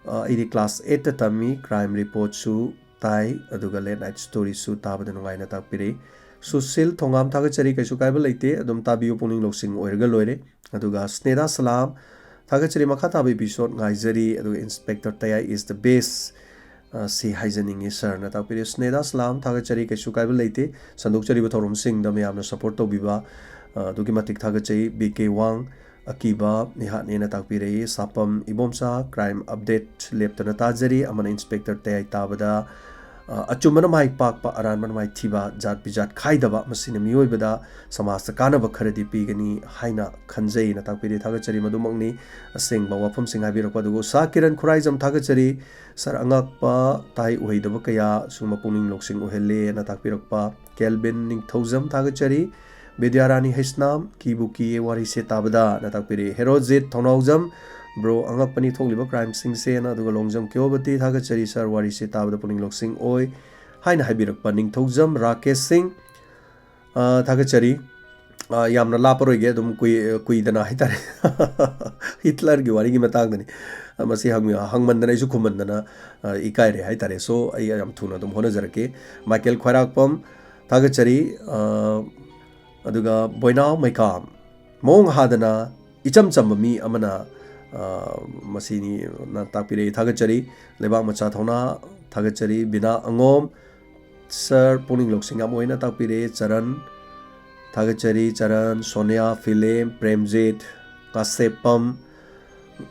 ꯑ, ꯑꯩꯗꯤ ꯀ꯭ꯂꯥꯁ ꯑꯩꯠꯇ ꯇꯝꯃꯤ, ꯀ꯭ꯔꯥꯏꯝ ꯔꯤꯄꯣꯔꯠꯁꯨ ꯇꯥꯏ, ꯑꯗꯨꯒ ꯂꯦꯠ ꯅꯥꯏꯠ ꯁ꯭ꯇꯣꯔꯤꯁꯨ ꯇꯥꯕꯗ ꯅꯨꯡꯉꯥꯏꯅ ꯇꯥꯛꯄꯤꯔꯛꯏ꯫ ꯁꯨꯁꯤꯜ ꯊꯣꯉꯥꯝ, ꯊꯥꯒꯠꯆꯔꯤ, ꯀꯩꯁꯨ ꯀꯥꯏꯕ ꯂꯩꯇꯦ, ꯑꯗꯨꯝ ꯇꯥꯕꯤꯌꯨ, ꯄꯨꯛꯅꯤꯡ ꯂꯧꯁꯤꯡ ꯑꯣꯏꯔꯒ ꯂꯣꯏꯔꯦ꯫ ꯑꯗꯨꯒ ꯁ꯭ꯅꯦꯗꯥ ꯁꯂꯥꯝ, ꯊꯥꯒꯠꯆꯔꯤ, ꯃꯈꯥ ꯇꯥꯕ ꯏꯄꯤꯁꯣꯗ ꯉꯥꯏꯖꯔꯤ꯫ ꯑꯗꯨꯒ Inspector Tayai is the best, ꯑ, ꯁꯤ ꯍꯥꯏꯖꯅꯤꯡꯉꯤ ꯁꯥꯔꯅ ꯇꯥꯛꯄꯤꯔꯦ꯫ ꯁ꯭ꯅꯦꯗꯥ ꯁꯂꯥꯝ, ꯊꯥꯒꯠꯆꯔꯤ, ꯀꯩꯁꯨ ꯀꯥꯏꯕ ꯂꯩꯇꯦ꯫ ꯁꯟꯗꯣꯛꯆꯔꯤꯕ ꯊꯧꯔꯝꯁꯤꯡꯗ ꯃꯌꯥꯝꯅ ꯁꯄꯣꯔꯠ ꯇꯧꯕꯤꯕ, ꯑ, ꯑꯗꯨꯛꯀꯤ ꯃꯇꯤꯛ ꯊꯥꯒꯠꯆꯩ꯫ ꯕꯤ ꯀꯦ ꯋꯥꯡ, ꯑꯀꯤꯕ ꯃꯤꯍꯥꯠꯅꯦꯅ ꯇꯥꯛꯄꯤꯔꯛꯏ꯫ ꯁꯥꯄꯝ ꯏꯕꯣꯝꯆꯥ, ꯀ꯭ꯔꯥꯏꯝ ꯑꯞꯗꯦꯠ ꯂꯦꯞꯇꯅ ꯇꯥꯖꯔꯤ꯫ ꯑꯃꯅ ꯏꯟꯁꯄꯦꯛꯇꯔ ꯇꯌꯥꯏ ꯇꯥꯕꯗ, ꯑ, ꯑꯆꯨꯝꯕꯅ ꯃꯥꯏ ꯄꯥꯛꯄ, ꯑꯔꯥꯟꯕꯅ ꯃꯥꯏ ꯊꯤꯕ, ꯖꯥꯠ ꯕꯤꯖꯥꯠ ꯈꯥꯏꯗꯕ, ꯃꯁꯤꯅ ꯃꯤꯑꯣꯏꯕꯗ, ꯁꯃꯥꯖꯇ ꯀꯥꯟꯅꯕ ꯈꯔꯗꯤ ꯄꯤꯒꯅꯤ ꯍꯥꯏꯅ ꯈꯟꯖꯩꯅ ꯇꯥꯛꯄꯤꯔꯤ꯫ ꯊꯥꯒꯠꯆꯔꯤ꯫ ꯃꯗꯨꯃꯛꯅꯤ ꯑꯁꯦꯡꯕ ꯋꯥꯐꯝꯁꯤꯡ ꯍꯥꯏꯕꯤꯔꯛꯄ꯫ ꯑꯗꯨꯒ ꯎꯁꯥ ꯀꯤꯔꯟ ꯈꯨꯔꯥꯏꯖꯝ, ꯊꯥꯒꯠꯆꯔꯤ꯫ ꯁꯥꯔ, ꯑꯉꯛꯄ ꯇꯥꯏ, ꯎꯍꯩꯗꯕ ꯀꯌꯥ ꯁꯨꯝꯕ ꯄꯨꯛꯅꯤꯡ ꯂꯧꯁꯤꯡ ꯑꯣꯏꯍꯜꯂꯦꯅ ꯇꯥꯛꯄꯤꯔꯛꯄ꯫ ꯀꯦꯜꯕꯤꯟ ꯅꯤꯡꯊꯧꯖꯝ, ꯊꯥꯒꯠꯆꯔꯤ꯫ ꯕꯤꯗ꯭ꯌꯥꯔꯥꯅꯤ ꯍꯩꯁꯅꯥꯝ, ꯀꯤꯕꯨ ꯀꯤꯌꯦ ꯋꯥꯔꯤꯁꯦ ꯇꯥꯕꯗꯅ ꯇꯥꯛꯄꯤꯔꯛꯏ꯫ ꯍꯦꯔꯣꯖꯤꯠ ꯊꯧꯅꯥꯎꯖꯝ, ꯕ꯭ꯔꯣ, ꯑꯉꯛꯄꯅꯤ ꯊꯣꯛꯂꯤꯕ ꯀ꯭ꯔꯥꯏꯝꯁꯤꯡꯁꯦꯅ꯫ ꯑꯗꯨꯒ ꯂꯣꯡꯖꯝ ꯀ꯭ꯌꯣꯕꯇꯤ, ꯊꯥꯒꯠꯆꯔꯤ ꯁꯥꯔ, ꯋꯥꯔꯤꯁꯦ ꯇꯥꯕꯗ ꯄꯨꯛꯅꯤꯡ ꯂꯧꯁꯤꯡ ꯑꯣꯏ ꯍꯥꯏꯅ ꯍꯥꯏꯕꯤꯔꯛꯄ꯫ ꯅꯤꯡꯊꯧꯖꯝ ꯔꯥꯀꯦꯁ ꯁꯤꯡ, ꯑ, ꯊꯥꯒꯠꯆꯔꯤ꯫ ꯑ, ꯌꯥꯝꯅ ꯂꯥꯞꯄꯔꯣꯏꯒꯦ, ꯑꯗꯨꯝ ꯀꯨꯏ-, ꯀꯨꯏꯗꯅ ꯍꯥꯏꯇꯥꯔꯦ꯫ ꯍꯤꯠꯂꯔꯒꯤ ꯋꯥꯔꯤꯒꯤ ꯃꯇꯥꯡꯗꯅꯤ꯫ ꯑ, ꯃꯁꯤ ꯍꯪ-, ꯍꯪꯃꯟꯗꯅ ꯑꯩꯁꯨ ꯈꯨꯝꯃꯟꯗꯅ, ꯑ, ꯏꯀꯥꯏꯔꯦ ꯍꯥꯏꯇꯥꯔꯦ꯫ So, ꯑꯩ ꯌꯥꯝ ꯊꯨꯅ ꯑꯗꯨꯝ ꯍꯣꯠꯅꯖꯔꯛꯀꯦ꯫ ꯃꯥꯏꯀꯦꯜ ꯈ꯭ꯋꯥꯏꯔꯥꯛꯄꯝ, ꯊꯥꯒꯠꯆꯔꯤ꯫ ꯑ, ꯑꯗꯨꯒ ꯕꯣꯏꯅꯥꯎ ꯃꯩꯀꯥꯝ, ꯃꯑꯣꯡ ꯍꯥꯗꯅ ꯏꯆꯝ ꯆꯝꯕ ꯃꯤ ꯑꯃꯅ, ꯑ, ꯃꯁꯤꯅꯤ ꯅ ꯇꯥꯛꯄꯤꯔꯛꯏ, ꯊꯥꯒꯠꯆꯔꯤ꯫ ꯂꯩꯕꯥꯛ ꯃꯆꯥ ꯊꯧꯅꯥ, ꯊꯥꯒꯠꯆꯔꯤ꯫ ꯕꯤꯅꯥ ꯑꯉꯣꯝ, ꯁꯥꯔ, ꯄꯨꯛꯅꯤꯡ ꯂꯧꯁꯤꯡ ꯌꯥꯝ ꯑꯣꯏꯅ ꯇꯥꯛꯄꯤꯔꯦ꯫ ꯆꯔꯟ, ꯊꯥꯒꯠꯆꯔꯤ꯫ ꯆꯔꯟ, ꯁꯣꯅꯤꯌꯥ, ꯐꯤꯂꯦꯝ, ꯄ꯭ꯔꯦꯝꯖꯤꯠ, ꯀꯥꯁꯦꯞꯄꯝ,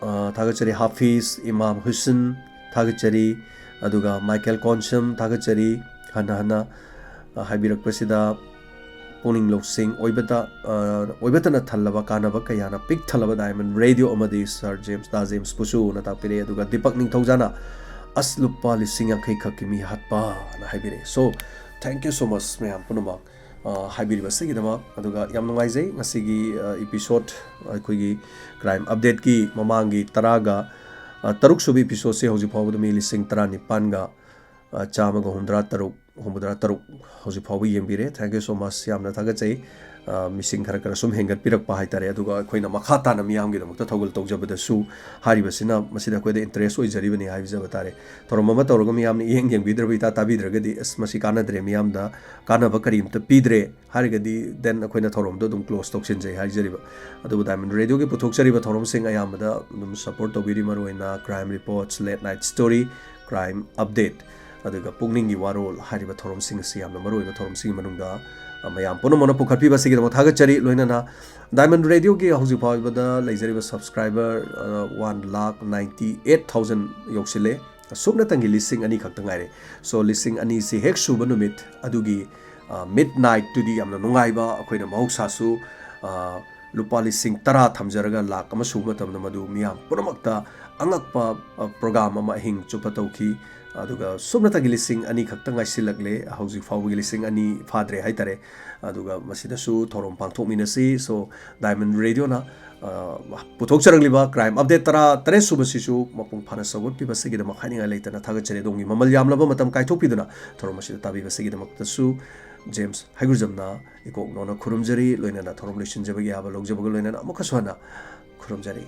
ꯑ, ꯊꯥꯒꯠꯆꯔꯤ꯫ ꯍꯥꯐꯤꯖ, ꯏꯃꯥꯝ ꯍꯨꯁꯦꯟ, ꯊꯥꯒꯠꯆꯔꯤ꯫ ꯑꯗꯨꯒ ꯃꯥꯏꯀꯦꯜ ꯀꯣꯟꯁꯝ, ꯊꯥꯒꯠꯆꯔꯤ꯫ ꯍꯟꯅ ꯍꯟꯅ, ꯑ, ꯍꯥꯏꯕꯤꯔꯛꯄꯁꯤꯗ ꯄꯨꯛꯅꯤꯡ ꯂꯧꯁꯤꯡ ꯑꯣꯏꯕꯇ, ꯑ, ꯑꯣꯏꯕꯇꯅ ꯊꯜꯂꯕ ꯀꯥꯟꯅꯕ ꯀꯌꯥꯅ ꯄꯤꯛ ꯊꯜꯂꯕ ꯗꯥꯏꯃꯟ ꯔꯦꯗꯤꯑꯣ ꯑꯃꯗꯤ ꯁꯥꯔ ꯖꯦꯝꯁ, ꯗꯥ ꯖꯦꯝꯁꯄꯨꯁꯨꯅ ꯇꯥꯛꯄꯤꯔꯛꯑꯦ꯫ ꯑꯗꯨꯒ ꯗꯤꯄꯛ ꯅꯤꯡꯊꯧꯖꯥꯅ, "ꯑꯁ, ꯂꯨꯄꯥ ꯂꯤꯁꯤꯡ ꯌꯥꯡꯈꯩ ꯈꯛꯀꯤ ꯃꯤ ꯍꯥꯠꯄꯅ" ꯍꯥꯏꯕꯤꯔꯛꯑꯦ꯫ So, Thank you so much, ꯃꯌꯥꯝ ꯄꯨꯝꯅꯃꯛ, ꯑ, ꯍꯥꯏꯕꯤꯔꯤꯕꯁꯤꯒꯤꯗꯃꯛ꯫ ꯑꯗꯨꯒ ꯌꯥꯝ ꯅꯨꯡꯉꯥꯏꯖꯩ, ꯉꯁꯤꯒꯤ, ꯑ, episode, ꯑꯩꯈꯣꯏꯒꯤ crime updateꯀꯤ ꯃꯃꯥꯡꯒꯤ ꯇꯔꯥꯒ, ꯑ, ꯇꯔꯨꯛ ꯁꯨꯕ episodeꯁꯦ ꯍꯧꯖꯤꯛ ꯐꯥꯎꯕꯗ ꯃꯤ ꯂꯤꯁꯤꯡ ꯇꯔꯥꯅꯤꯄꯥꯟꯒ, ꯑ, ꯆꯥꯝꯃꯒ ꯍꯨꯝꯐꯨꯇꯔꯥ ꯇꯔꯨꯛ, ꯍꯨꯝꯐꯨꯇꯔꯥ ꯇꯔꯨꯛ ꯍꯧꯖꯤꯛ ꯐꯥꯎꯕ ꯌꯦꯡꯕꯤꯔꯦ꯫ Thank you so much, ꯌꯥꯝꯅ ꯊꯥꯒꯠꯆꯩ꯫ ꯑ, ꯃꯤꯁꯤꯡ ꯈꯔ ꯈꯔ ꯁꯨꯝ ꯍꯦꯟꯒꯠꯄꯤꯔꯛꯄ ꯍꯥꯏꯇꯥꯔꯦ꯫ ꯑꯗꯨꯒ ꯑꯩꯈꯣꯏꯅ ꯃꯈꯥ ꯇꯥꯅ ꯃꯤꯌꯥꯝꯒꯤꯗꯃꯛꯇ ꯊꯧꯒꯜ ꯇꯧꯖꯕꯗꯁꯨ ꯍꯥꯏꯔꯤꯕꯁꯤꯅ ꯃꯁꯤꯗ ꯑꯩꯈꯣꯏꯗ interest ꯑꯣꯏꯖꯔꯤꯕꯅꯤ ꯍꯥꯏꯖꯕ ꯇꯥꯔꯦ꯫ ꯊꯧꯔꯝ ꯑꯃ ꯇꯧꯔꯒ ꯃꯤꯌꯥꯝꯅ ꯏꯌꯦꯡ ꯌꯦꯡꯕꯤꯗ꯭ꯔꯕ, ꯏꯇꯥ ꯇꯥꯕꯤꯗ꯭ꯔꯒꯗꯤ, "ꯑꯁ, ꯃꯁꯤ ꯀꯥꯟꯅꯗ꯭ꯔꯦ, ꯃꯤꯌꯥꯝꯗ ꯀꯥꯟꯅꯕ ꯀꯔꯤꯝꯇ ꯄꯤꯗ꯭ꯔꯦ" ꯍꯥꯏꯔꯒꯗꯤ, then ꯑꯩꯈꯣꯏꯅ ꯊꯧꯔꯝꯗꯣ ꯑꯗꯨꯝ close ꯇꯧꯁꯤꯟꯖꯩ ꯍꯥꯏꯖꯔꯤꯕ꯫ ꯑꯗꯨꯕꯨ Diamond Radioꯒꯤ ꯄꯨꯊꯣꯛꯆꯔꯤꯕ ꯊꯧꯔꯝꯁꯤꯡ ꯑꯌꯥꯝꯕꯗ ꯑꯗꯨꯝ support ꯇꯧꯕꯤꯔꯤ, ꯃꯔꯨꯑꯣꯏꯅ Crime Reports, Late Night Story, Crime Update, ꯑꯗꯨꯒ ꯄꯨꯛꯅꯤꯡꯒꯤ ꯋꯥꯔꯣꯜ ꯍꯥꯏꯔꯤꯕ ꯊꯧꯔꯝꯁꯤꯡ ꯑꯁꯤ ꯌꯥꯝꯅ ꯃꯔꯨꯑꯣꯏꯕ ꯊꯧꯔꯝꯁꯤꯡꯒꯤ ꯃꯅꯨꯡꯗ, ꯑ, ꯃꯌꯥꯝ ꯄꯨꯝꯅꯃꯛꯅ ꯄꯨꯈꯠꯄꯤꯕ ꯑꯁꯤꯒꯤꯗꯃꯛ ꯊꯥꯒꯠꯆꯔꯤ꯫ ꯂꯣꯏꯅꯅ Diamond Radioꯒꯤ ꯍꯧꯖꯤꯛ ꯐꯥꯎꯕꯗ ꯂꯩꯖꯔꯤꯕ subscriber, ꯑ, one lakh ninety eight thousand ꯌꯧꯁꯤꯜꯂꯦ꯫ ꯁꯨꯞꯅꯇꯪꯒꯤ ꯂꯤꯁꯤꯡ ꯑꯅꯤ ꯈꯛꯇ ꯉꯥꯏꯔꯦ꯫ So, ꯂꯤꯁꯤꯡ ꯑꯅꯤꯁꯤ ꯍꯦꯛ ꯁꯨꯕ ꯅꯨꯃꯤꯠ ꯑꯗꯨꯒꯤ, ꯑ, midnightꯇꯨꯗꯤ ꯌꯥꯝꯅ ꯅꯨꯡꯉꯥꯏꯕ, ꯑꯩꯈꯣꯏꯅ ꯃꯍꯧꯁꯥꯁꯨ, ꯑ, ꯂꯨꯄꯥ ꯂꯤꯁꯤꯡ ꯇꯔꯥ ꯊꯝꯖꯔꯒ ꯂꯥꯛ ꯑꯃ ꯁꯨꯕ ꯃꯇꯝꯗ ꯃꯗꯨ ꯃꯤꯌꯥꯝ ꯄꯨꯝꯅꯃꯛꯇ ꯑꯉꯛꯄ, ꯑ, program ꯑꯃ ꯑꯍꯤꯡ ꯆꯨꯞꯄ ꯇꯧꯈꯤ꯫ ꯑꯗꯨꯒ ꯁꯨꯞꯅꯇꯒꯤ ꯂꯤꯁꯤꯡ ꯑꯅꯤ ꯈꯛꯇ ꯉꯥꯏꯁꯤꯜꯂꯛꯂꯦ, ꯍꯧꯖꯤꯛ ꯐꯥꯎꯕꯒꯤ ꯂꯤꯁꯤꯡ ꯑꯅꯤ ꯐꯥꯗ꯭ꯔꯦ ꯍꯥꯏꯇꯥꯔꯦ꯫ ꯑꯗꯨꯒ ꯃꯁꯤꯗꯁꯨ ꯊꯧꯔꯝ ꯄꯥꯡꯊꯣꯛꯃꯤꯟꯅꯁꯤ꯫ So, Diamond Radioꯅ, ꯑ, ꯄꯨꯊꯣꯛꯆꯔꯛꯂꯤꯕ Crime Update ꯇꯔꯥ ꯇꯔꯦꯠ ꯁꯨꯕꯁꯤꯁꯨ ꯃꯄꯨꯡ ꯐꯥꯅ ꯁꯧꯒꯠꯄꯤꯕꯁꯤꯒꯤꯗꯃꯛ ꯍꯥꯏꯅꯤꯡꯉꯥꯏ ꯂꯩꯇꯅ ꯊꯥꯒꯠꯆꯔꯤ꯫ ꯑꯗꯣꯝꯒꯤ ꯃꯃꯜ ꯌꯥꯝꯂꯕ ꯃꯇꯝ ꯀꯥꯏꯊꯣꯛꯄꯤꯗꯨꯅ ꯊꯧꯔꯝ ꯑꯁꯤꯗ ꯇꯥꯕꯤꯕꯁꯤꯒꯤꯗꯃꯛꯇꯁꯨ ꯖꯦꯝꯁ ꯍꯩꯒ꯭ꯔꯨꯖꯝꯅ ꯏꯀꯣꯛ ꯅꯧꯅ ꯈꯨꯔꯨꯝꯖꯔꯤ, ꯂꯣꯏꯅꯅ ꯊꯧꯔꯝ ꯂꯣꯏꯁꯤꯟꯖꯕꯒꯤ ꯌꯥꯕ ꯂꯧꯖꯕꯒ ꯂꯣꯏꯅꯅ ꯑꯃꯨꯛꯀꯁꯨ ꯍꯟꯅ ꯈꯨꯔꯨꯝꯖꯔꯤ꯫